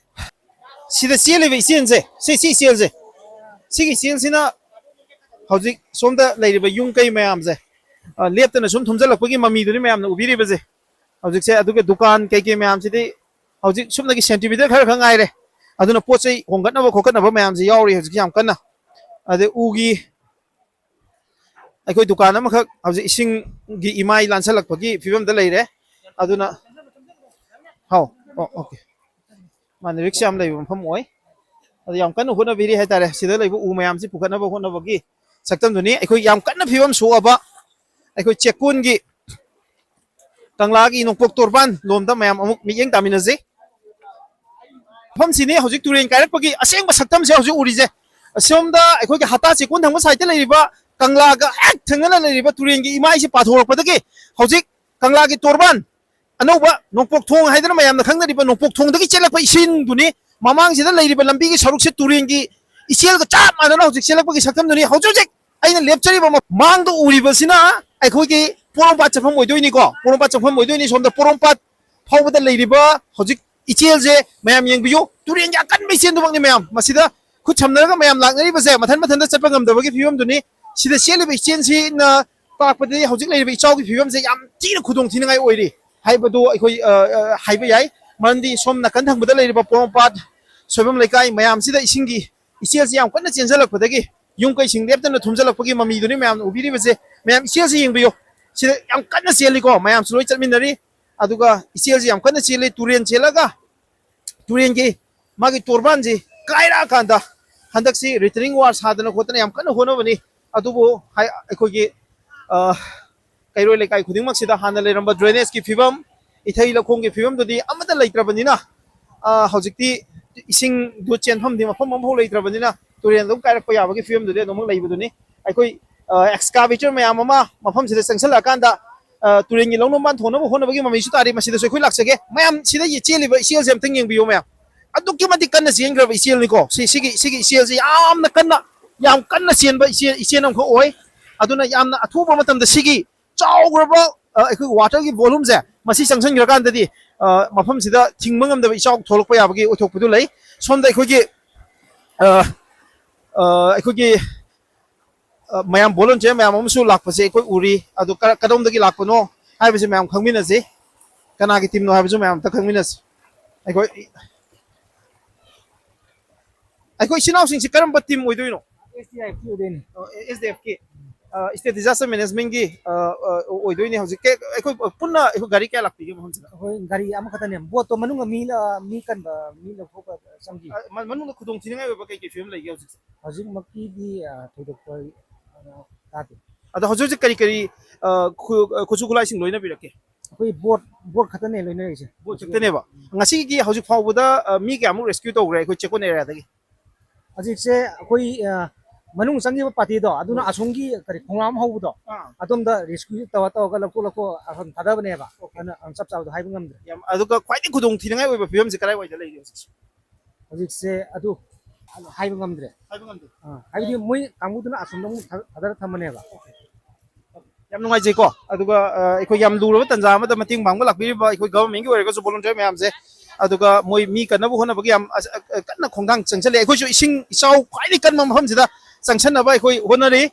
ꯁꯤꯗ ꯆꯦꯜꯂꯤꯕ ꯏꯆꯦꯜꯁꯦ, ꯁꯤ, ꯁꯤ ꯏꯆꯦꯜꯁꯦ, ꯁꯤꯒꯤ ꯏꯆꯦꯜꯁꯤꯅ ꯍꯧꯖꯤꯛ ꯁꯣꯝꯗ ꯂꯩꯔꯤꯕ ꯌꯨꯝ ꯀꯩ ꯃꯌꯥꯝꯁꯦ, ꯑ, ꯂꯦꯞꯇꯅ ꯁꯨꯝ ꯊꯨꯝꯖꯤꯜꯂꯛꯄꯒꯤ ꯃꯃꯤꯗꯨꯅꯤ ꯃꯌꯥꯝꯅ ꯎꯕꯤꯔꯤꯕꯁꯦ꯫ ꯍꯧꯖꯤꯛꯁꯦ ꯑꯗꯨꯒ ꯗꯨꯀꯥꯟ ꯀꯩꯀꯩ ꯃꯌꯥꯝꯁꯤꯗꯤ ꯍꯧꯖꯤꯛ ꯁꯨꯞꯅꯒꯤ ꯁꯦꯟꯇꯤꯃꯤꯇꯔ ꯈꯔ ꯈꯛ ꯉꯥꯏꯔꯦ꯫ ꯑꯗꯨꯅ ꯄꯣꯠ ꯆꯩ ꯍꯣꯡꯒꯠꯅꯕ ꯈꯣꯠꯀꯠꯅꯕ ꯃꯌꯥꯝꯁꯦ ꯌꯥꯎꯔꯤ ꯍꯧꯖꯤꯛ ꯌꯥꯝ ꯀꯟꯅ꯫ ꯑꯗꯩ ꯎꯒꯤ ꯑꯩꯈꯣꯏ ꯗꯨꯀꯥꯟ ꯑꯃꯈꯛ ꯍꯧꯖꯤꯛ ꯏꯁꯤꯡꯒꯤ ꯏꯃꯥꯏ ꯂꯥꯟꯁꯜꯂꯛꯄꯒꯤ ꯐꯤꯕꯝꯗ ꯂꯩꯔꯦ꯫ ꯑꯗꯨꯅ, ꯍꯥꯎ, ꯑꯣ, ꯑꯣꯀꯦ꯫ ꯃꯥꯅ ꯔꯤꯛꯁ ꯌꯥꯝ ꯂꯩꯕ ꯃꯐꯝ ꯑꯣꯏ꯫ ꯑꯗꯨ ꯌꯥꯝ ꯀꯟꯅ ꯍꯣꯠꯅꯕꯤꯔꯤ ꯍꯥꯏꯇꯥꯔꯦ꯫ ꯁꯤꯗ ꯂꯩꯕ ꯎ ꯃꯌꯥꯝꯁꯤ ꯄꯨꯈꯠꯅꯕ ꯍꯣꯠꯅꯕꯒꯤ ꯁꯛꯇꯝꯗꯨꯅꯤ꯫ ꯑꯩꯈꯣꯏ ꯌꯥꯝ ꯀꯟꯅ ꯐꯤꯕꯝ ꯁꯣꯛꯑꯕ ꯑꯩꯈꯣꯏ ꯆꯦꯛꯀꯣꯟꯒꯤ ꯀꯪꯂꯥꯒꯤ ꯅꯣꯡꯄꯣꯛ ꯇꯣꯔꯕꯥꯟ ꯂꯣꯝꯗ ꯃꯌꯥꯝ ꯑꯃꯨꯛ ꯃꯤꯠꯌꯦꯡ ꯇꯥꯃꯤꯟꯅꯁꯤ꯫ ꯃꯐꯝꯁꯤꯅꯤ ꯍꯧꯖꯤꯛ ꯇꯨꯔꯦꯟ ꯀꯥꯏꯔꯛꯄꯒꯤ ꯑꯁꯦꯡꯕ ꯁꯛꯇꯝꯁꯦ ꯍꯧꯖꯤꯛ ꯎꯔꯤꯁꯦ꯫ ꯑꯁꯣꯝꯗ ꯑꯩꯈꯣꯏꯒꯤ ꯍꯇꯥ ꯆꯦꯛꯀꯣꯟ ꯊꯪꯕ ꯁꯥꯏꯠꯇ ꯂꯩꯔꯤꯕ ꯀꯪꯂꯥꯒ ꯍꯦꯛ ꯊꯪꯅꯅ ꯂꯩꯔꯤꯕ ꯇꯨꯔꯦꯟꯒꯤ ꯏꯃꯥꯏꯁꯤ ꯄꯥꯊꯣꯔꯛꯄꯗꯒꯤ ꯍꯧꯖꯤꯛ ꯀꯪꯂꯥꯒꯤ ꯇꯣꯔꯕꯥꯟ ꯑꯅꯧꯕ ꯅꯣꯡꯄꯣꯛ ꯊꯣꯡ ꯍꯥꯏꯗꯅ ꯃꯌꯥꯝꯅ ꯈꯪꯅꯔꯤꯕ ꯅꯣꯡꯄꯣꯛ ꯊꯣꯡꯗꯒꯤ ꯆꯦꯜꯂꯛꯄ ꯏꯁꯤꯡꯗꯨꯅꯤ꯫ ꯃꯃꯥꯡꯁꯤꯗ ꯂꯩꯔꯤꯕ ꯂꯝꯕꯤꯒꯤ ꯁꯔꯨꯛꯁꯦ ꯇꯨꯔꯦꯟꯒꯤ ꯏꯆꯦꯜꯒ ꯆꯞ ꯃꯥꯟꯅꯅ ꯍꯧꯖꯤꯛ ꯆꯦꯜꯂꯛꯄꯒꯤ ꯁꯛꯇꯝꯗꯨꯅꯤ꯫ ꯍꯧꯖꯤꯛ ꯍꯧꯖꯤꯛ ꯑꯩꯅ ꯂꯦꯞꯆꯔꯤꯕ ꯃ-, ꯃꯥꯡꯗ ꯎꯔꯤꯕꯁꯤꯅ ꯑꯩꯈꯣꯏꯒꯤ ꯄꯣꯔꯣꯝꯄꯥꯠ ꯆꯠꯐꯝ ꯑꯣꯏꯗꯣꯏꯅꯤꯀꯣ꯫ ꯄꯣꯔꯣꯝꯄꯥꯠ ꯆꯠꯐꯝ ꯑꯣꯏꯗꯣꯏꯅꯤ꯫ ꯁꯣꯝꯗ ꯄꯣꯔꯣꯝꯄꯥꯠ ꯐꯥꯎꯕꯗ ꯂꯩꯔꯤꯕ ꯍꯧꯖꯤꯛ ꯏꯆꯦꯜꯁꯦ ꯃꯌꯥꯝ ꯌꯦꯡꯕꯤꯌꯨ꯫ ꯇꯨꯔꯦꯟꯒꯤ ꯑꯀꯟꯕ ꯏꯆꯦꯜꯗꯨꯃꯛꯅꯤ ꯃꯌꯥꯝ꯫ ꯃꯁꯤꯗ ꯈꯨꯠ ꯁꯝꯅꯔꯒ ꯃꯌꯥꯝ ꯂꯥꯛꯅꯔꯤꯕꯁꯦ ꯃꯊꯟ ꯃꯊꯟꯇ ꯆꯠꯄ ꯉꯝꯗꯕꯒꯤ ꯐꯤꯕꯝꯗꯨꯅꯤ꯫ ꯁꯤꯗ ꯆꯦꯜꯂꯤꯕ ꯏꯆꯦꯜꯁꯤꯅ ꯇꯥꯛꯄꯗꯤ ꯍꯧꯖꯤꯛ ꯂꯩꯔꯤꯕ ꯏꯆꯥꯎꯒꯤ ꯐꯤꯕꯝꯁꯦ ꯌꯥꯝ ꯊꯤꯅ ꯈꯨꯗꯣꯡ ꯊꯤꯅꯤꯡꯉꯥꯏ ꯑꯣꯏꯔꯤ ꯍꯥꯏꯕꯗꯨ ꯑꯩꯈꯣꯏ, ꯑ, ꯑ, ꯍꯥꯏꯕ ꯌꯥꯏ꯫ ꯃꯔꯝꯗꯤ ꯁꯣꯝ ꯅꯥꯀꯟ ꯊꯪꯕꯗ ꯂꯩꯔꯤꯕ ꯄꯣꯔꯣꯝꯄꯥꯠ, ꯁꯣꯏꯕꯝ ꯂꯩꯀꯥꯏ ꯃꯌꯥꯝꯁꯤꯗ ꯏꯁꯤꯡꯒꯤ ꯏꯆꯦꯜꯁꯤ ꯌꯥꯝ ꯀꯟꯅ ꯆꯦꯟꯖꯜꯂꯛꯄꯗꯒꯤ ꯌꯨꯝ ꯀꯩꯁꯤꯡ ꯂꯦꯞꯇꯅ ꯊꯨꯝꯖꯜꯂꯛꯄꯒꯤ ꯃꯃꯤꯗꯨꯅꯤ ꯃꯌꯥꯝꯅ ꯎꯕꯤꯔꯤꯕꯁꯦ꯫ ꯃꯌꯥꯝ ꯏꯆꯦꯜꯁꯤ ꯌꯦꯡꯕꯤꯌꯨ꯫ ꯁꯤꯗ ꯌꯥꯝ ꯀꯟꯅ ꯆꯦꯜꯂꯤꯀꯣ꯫ ꯃꯌꯥꯝꯁꯨ ꯂꯣꯏ ꯆꯠꯃꯤꯟꯅꯔꯤ꯫ ꯑꯗꯨꯒ ꯏꯆꯦꯜꯁꯤ ꯌꯥꯝ ꯀꯟꯅ ꯆꯦꯜꯂꯤ꯫ ꯇꯨꯔꯦꯟ ꯆꯦꯜꯂꯒ ꯇꯨꯔꯦꯟꯒꯤ ꯃꯥꯒꯤ ꯇꯣꯔꯕꯥꯟꯁꯤ ꯀꯥꯏꯔꯛꯑꯀꯥꯟꯗ ꯍꯟꯗꯛꯁꯤ ꯔꯤꯇꯔꯅꯤꯡ ꯋꯥꯜ ꯁꯥꯗꯅ ꯈꯣꯠꯇꯅ ꯌꯥꯝ ꯀꯟꯅ ꯍꯣꯠꯅꯕꯅꯤ꯫ ꯑꯗꯨꯕꯨ ꯍꯥꯏ-, ꯑꯩꯈꯣꯏꯒꯤ, ꯑ, ꯀꯩꯔꯣꯏ ꯂꯩꯀꯥꯏ ꯈꯨꯗꯤꯡꯃꯛꯁꯤꯗ ꯍꯥꯟꯅ ꯂꯩꯔꯝꯕ ꯗ꯭ꯔꯦꯅꯦꯖꯀꯤ ꯐꯤꯕꯝ, ꯏꯊꯩ ꯂꯧꯈꯣꯡꯒꯤ ꯐꯤꯕꯝꯗꯨꯗꯤ ꯑꯃꯠꯇ ꯂꯩꯇ꯭ꯔꯕꯅꯤꯅ, ꯑ, ꯍꯧꯖꯤꯛꯇꯤ ꯏꯁꯤꯡꯗꯨ ꯆꯦꯟꯐꯝꯗꯤ ꯃꯐꯝ ꯑꯃꯐꯥꯎ ꯂꯩꯇ꯭ꯔꯕꯅꯤꯅ ꯇꯨꯔꯦꯟ ꯑꯗꯨꯝ ꯀꯥꯏꯔꯛꯄ ꯌꯥꯕꯒꯤ ꯐꯤꯕꯝꯗꯨꯗꯤ ꯑꯗꯨꯃꯛ ꯂꯩꯕꯗꯨꯅꯤ꯫ ꯑꯩꯈꯣꯏ, ꯑ, ꯑꯦꯛꯁꯀꯥꯚꯦꯇꯔ ꯃꯌꯥꯝ ꯑꯃ ꯃꯐꯝꯁꯤꯗ ꯆꯪꯁꯤꯜꯂꯛꯑꯀꯥꯟꯗ, ꯑ, ꯇꯨꯔꯦꯟꯒꯤ ꯂꯧꯅꯨꯡ ꯕꯥꯟ ꯊꯣꯟꯅꯕ ꯍꯣꯠꯅꯕꯒꯤ ꯃꯃꯤꯁꯨ ꯇꯥꯔꯤ꯫ ꯃꯁꯤꯗꯁꯨ ꯑꯩꯈꯣꯏ ꯂꯥꯛꯆꯒꯦ꯫ ꯃꯌꯥꯝ ꯁꯤꯗ ꯆꯦꯜꯂꯤꯕ ꯏꯆꯦꯜꯁꯦ ꯑꯝꯇꯪ ꯌꯦꯡꯕꯤꯌꯨ ꯃꯌꯥꯝ꯫ ꯑꯗꯨꯛꯀꯤ ꯃꯇꯤꯛ ꯀꯟꯅ ꯆꯦꯟꯈ꯭ꯔꯕ ꯏꯆꯦꯜꯅꯤꯀꯣ꯫ ꯁꯤ, ꯁꯤꯒꯤ, ꯁꯤꯒꯤ ꯏꯆꯦꯜꯁꯤ ꯌꯥꯝꯅ ꯀꯟꯅ, ꯌꯥꯝ ꯀꯟꯅ ꯆꯦꯟꯕ ꯏꯆꯦꯜ, ꯏꯆꯦꯜ ꯑꯃꯈꯛ ꯑꯣꯏ꯫ ꯑꯗꯨꯅ ꯌꯥꯝꯅ ꯑꯊꯨꯕ ꯃꯇꯝꯗ ꯁꯤꯒꯤ ꯆꯥꯎꯈ꯭ꯔꯕ, ꯑ, ꯑꯩꯈꯣꯏꯒꯤ ꯋꯥꯇꯔꯒꯤ ꯚꯣꯂꯨꯝꯁꯦ ꯃꯁꯤ ꯆꯪꯁꯤꯟꯈ꯭ꯔꯀꯥꯟꯗꯗꯤ, ꯑ, ꯃꯐꯝꯁꯤꯗ ꯊꯤꯡꯕ ꯉꯝꯗꯕ ꯏꯆꯥꯎ ꯊꯣꯛꯂꯛꯄ ꯌꯥꯕꯒꯤ ꯑꯣꯏꯊꯣꯛꯄꯗꯨ ꯂꯩ꯫ ꯁꯣꯝꯗ ꯑꯩꯈꯣꯏꯒꯤ, ꯑ, ꯑ, ꯑꯩꯈꯣꯏꯒꯤ, ꯑ, ꯃꯌꯥꯝ ꯚꯣꯂꯨꯟꯇꯤꯌꯔ ꯃꯌꯥꯝ ꯑꯃꯁꯨ ꯂꯥꯛꯄꯁꯦ ꯑꯩꯈꯣꯏ ꯎꯔꯤ꯫ ꯑꯗꯨ ꯀꯔ-, ꯀꯗꯣꯝꯗꯒꯤ ꯂꯥꯛꯄꯅꯣ ꯍꯥꯏꯕꯁꯤ ꯃꯌꯥꯝ ꯈꯪꯃꯤꯟꯅꯁꯤ꯫ ꯀꯅꯥꯒꯤ ꯇꯤꯝꯅꯣ ꯍꯥꯏꯕꯁꯨ ꯃꯌꯥꯝ ꯑꯝꯇ ꯈꯪꯃꯤꯟꯅꯁꯤ꯫ ꯑꯩꯈꯣꯏ, ꯑꯩꯈꯣꯏ ꯏꯆꯤꯟ ꯏꯅꯥꯎꯁꯤꯡꯁꯤ ꯀꯔꯝꯕ ꯇꯤꯝ ꯑꯣꯏꯗꯣꯏꯅꯣ? ꯑꯦꯁ ꯗꯤ ꯑꯦꯐꯀꯤ ꯑꯣꯏꯗꯣꯏꯅꯤ꯫ ꯑꯣ, ꯑꯦ-, ꯑꯦꯁ ꯗꯤ ꯑꯦꯐꯀꯤ, ꯑ, ꯁ꯭ꯇꯦꯠ ꯗꯤꯖꯥꯁꯇꯔ ꯃꯦꯅꯦꯖꯃꯦꯟꯒꯤ, ꯑ, ꯑ, ꯑꯣꯏꯗꯣꯏꯅꯤ꯫ ꯍꯧꯖꯤꯛ ꯀꯦ-, ꯑꯩꯈꯣꯏ ꯄꯨꯟꯅ ꯑꯩꯈꯣꯏ ꯒꯥꯔꯤ ꯀꯌꯥ ꯂꯥꯛꯄꯤꯒꯦ ꯃꯐꯝꯁꯤꯗ? ꯑꯩꯈꯣꯏ ꯒꯥꯔꯤ ꯑꯃꯈꯛꯇꯅꯦ꯫ ꯕꯣꯠꯇꯣ ꯃꯅꯨꯡꯗ ꯃꯤ ꯂ-, ꯃꯤ ꯀꯟꯕ, ꯃꯤ ꯂꯧꯊꯣꯛꯄ ꯆꯪꯈꯤ꯫ ꯑ, ꯃ-, ꯃꯅꯨꯡꯗ ꯈꯨꯗꯣꯡ ꯊꯤꯅꯤꯡꯉꯥꯏ ꯑꯣꯏꯕ ꯀꯩ ꯀꯩ ꯐꯤꯕꯝ ꯂꯩꯒꯦ ꯍꯧꯖꯤꯛꯁꯦ? ꯍꯧꯖꯤꯛꯃꯛꯀꯤꯗꯤ, ꯑ, ꯊꯣꯏꯗꯣꯛꯄ, ꯑ, ꯇꯥꯗꯦ꯫ ꯑꯗꯣ ꯍꯧꯖꯤꯛ ꯍꯧꯖꯤꯛ ꯀꯔꯤ ꯀꯔꯤ, ꯑ, ꯈꯨ-, ꯑ, ꯈꯨꯠꯁꯨ ꯈꯨꯠꯂꯥꯏꯁꯤꯡ ꯂꯣꯏꯅꯕꯤꯔꯛꯀꯦ? ꯑꯩꯈꯣꯏ ꯕꯣꯠ, ꯕꯣꯠ ꯈꯛꯇꯅꯦ ꯂꯣꯏꯅꯔꯤꯁꯦ꯫ ꯕꯣꯠ ꯈꯛꯇꯅꯦꯕ? ꯎꯝ꯫ ꯉꯁꯤꯒꯤ ꯍꯧꯖꯤꯛ ꯐꯥꯎꯕꯗ, ꯑ, ꯃꯤ ꯀꯌꯥꯃꯨꯛ ꯔꯦꯁꯀ꯭ꯌꯨ ꯇꯧꯈ꯭ꯔꯦ ꯑꯩꯈꯣꯏ ꯆꯦꯛꯀꯣꯟ ꯑꯦꯔꯤꯌꯥꯗꯒꯤ? ꯍꯧꯖꯤꯛꯁꯦ ꯑꯩꯈꯣꯏ, ꯑ, ꯃꯅꯨꯡ ꯆꯪꯈꯤꯕ ꯄꯥꯔꯇꯤꯗꯣ, ꯑꯗꯨꯅ ꯎꯝ꯫ ꯑꯁꯣꯝꯒꯤ ꯀꯔꯤ ꯈꯣꯡꯅꯥꯡ ꯍꯧꯕꯗꯣ, ꯑꯥ꯫ ꯑꯗꯣꯝꯗ ꯔꯦꯁꯀ꯭ꯌꯨ ꯇꯧꯔ ꯇꯧꯔꯒ ꯂꯧꯊꯣꯛ ꯂꯧꯊꯣꯛ ꯑꯁꯣꯝ ꯊꯥꯗꯕꯅꯦꯕ꯫ ꯑꯣꯀꯦ꯫ ꯑꯗꯨꯅ, ꯑ, ꯆꯞ ꯆꯥꯕꯗꯣ ꯍꯥꯏꯕ ꯉꯝꯗ꯭ꯔꯦ꯫ ꯌꯥꯝ, ꯑꯗꯨꯒ ꯈ꯭ꯋꯥꯏꯗꯒꯤ ꯈꯨꯗꯣꯡ ꯊꯤꯅꯤꯡꯉꯥꯏ ꯑꯣꯏꯕ ꯐꯤꯕꯝꯁꯦ ꯀꯗꯥꯏꯋꯥꯏꯗ ꯂꯩꯒꯦ ꯍꯧꯖꯤꯛꯁꯦ? ꯍꯧꯖꯤꯛꯁꯦ ꯑꯗꯨ ꯍꯥꯏꯕ ꯉꯝꯗ꯭ꯔꯦ꯫ ꯍꯥꯏꯕ ꯉꯝꯗꯦ꯫ ꯑꯥ, ꯍꯥꯏꯕꯗꯤ ꯃꯣꯏ ꯀꯥꯡꯕꯨꯗꯨꯅ ꯑꯁꯣꯝꯗ ꯑꯃꯨꯛ ꯊꯥ-, ꯊꯥꯗꯔ ꯊꯝꯕꯅꯦꯕ꯫ ꯌꯥꯝ ꯅꯨꯡꯉꯥꯏꯖꯩꯀꯣ꯫ ꯑꯗꯨꯒ, ꯑ, ꯑꯩꯈꯣꯏ ꯌꯥꯝ ꯂꯨꯔꯕ ꯇꯥꯟꯖꯥ ꯑꯃꯗ ꯃꯇꯦꯡ ꯄꯥꯡꯕ ꯂꯥꯛꯄꯤꯔꯤꯕ ꯑꯩꯈꯣꯏ ꯒꯚꯔꯟꯃꯦꯟꯠꯀꯤ ꯑꯣꯏꯔꯒꯁꯨ ꯚꯣꯂꯨꯟꯇꯤꯌꯔ ꯃꯌꯥꯝꯁꯦ, ꯑꯗꯨꯒ ꯃꯣꯏ ꯃꯤ ꯀꯟꯅꯕ ꯍꯣꯠꯅꯕꯒꯤ ꯌꯥꯝ ꯑ-, ꯑ-, ꯀꯟꯅ ꯈꯣꯡꯊꯥꯡ ꯆꯪꯁꯤꯜꯂꯦ꯫ ꯑꯩꯈꯣꯏꯁꯨ ꯏꯁꯤꯡ ꯏꯆꯥꯎ ꯈ꯭ꯋꯥꯏꯗꯒꯤ ꯀꯟꯕ ꯃꯐꯝꯁꯤꯗ ꯆꯪꯁꯤꯟꯅꯕ ꯑꯩꯈꯣꯏ ꯍꯣꯠꯅꯔꯤ꯫